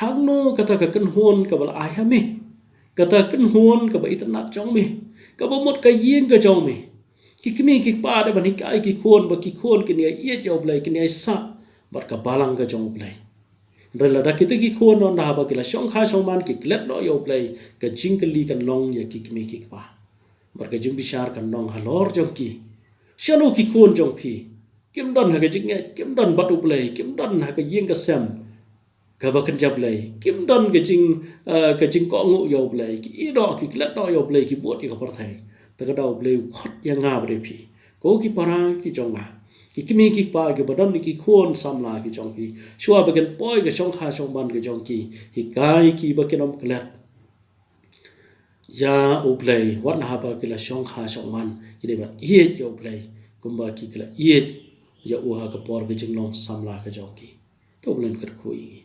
Hangno kata ka kynhun kaba la ai ha me, kata kynhun kaba itynnad jong me, kaba mut ka ïing ka jong me? Ki kmie ki kpa dei ban hikai ki khun ba ki khun kin ïai ïeit ïa U Blei, kin ïai sah bad ka balang ka jong U Blei. Hynrei lada kita ki khun ynda haba ki la shongkha shongman ki klet noh ïa U Blei, ka jingkylli kan long ïa ki kmie ki kpa. Bad ka jingbishar kan long halor jong ki: Shano ki khun jong phi? Kim don ha ka jingngeit, kim don bad U Blei, kim don ha ka ïing ka sem kaba kynja Blei, kim don ka jing, eh, ka jingkohnguh ïa U Blei, ki ïehnoh, ki klet noh ïa U Blei, ki bud ïa ka pyrthei. Te ka daw U Blei u khot ïa nga bad ïa phi, ko ki para ki jong nga, ki kmie ki kpa kiba don ïa ki khun samla ki jong phi, shuwa ba kin poi ka shongkha shongman ka jong ki, hikai ki ba kin ym klet ïa U Blei wat na haba ki la shongkha shongman, ki dei ban ïeit ïa U Blei kumba ki la ïeit ïa u ha ka por ka jinglong samla ka jong ki. To U Blei un kyrkhu ïa ngi.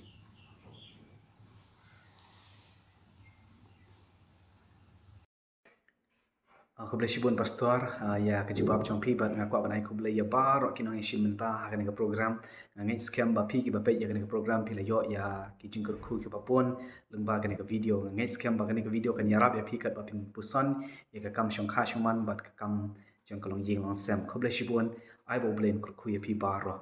Ah, khublei shibun Pastor, ah, ïa ka jubab jong phi, bad nga kwah ban ai khublei ïa baroh ki nongïashim bynta ha kane ka program. Nga ngeit skhem ba phi kiba peit ïa kane ka program phi la ïoh ïa ki jingkyrkhu kiba bun lyngba kane ka video. Nga ngeit skhem ba kane ka video kan ïarap ïa phi katba phin puson ïa ka kam shongkha shongman bad ka kam jong ka longïing longsem. Khublei shibun, ai ba U Blei un kyrkhu ïa phi baroh.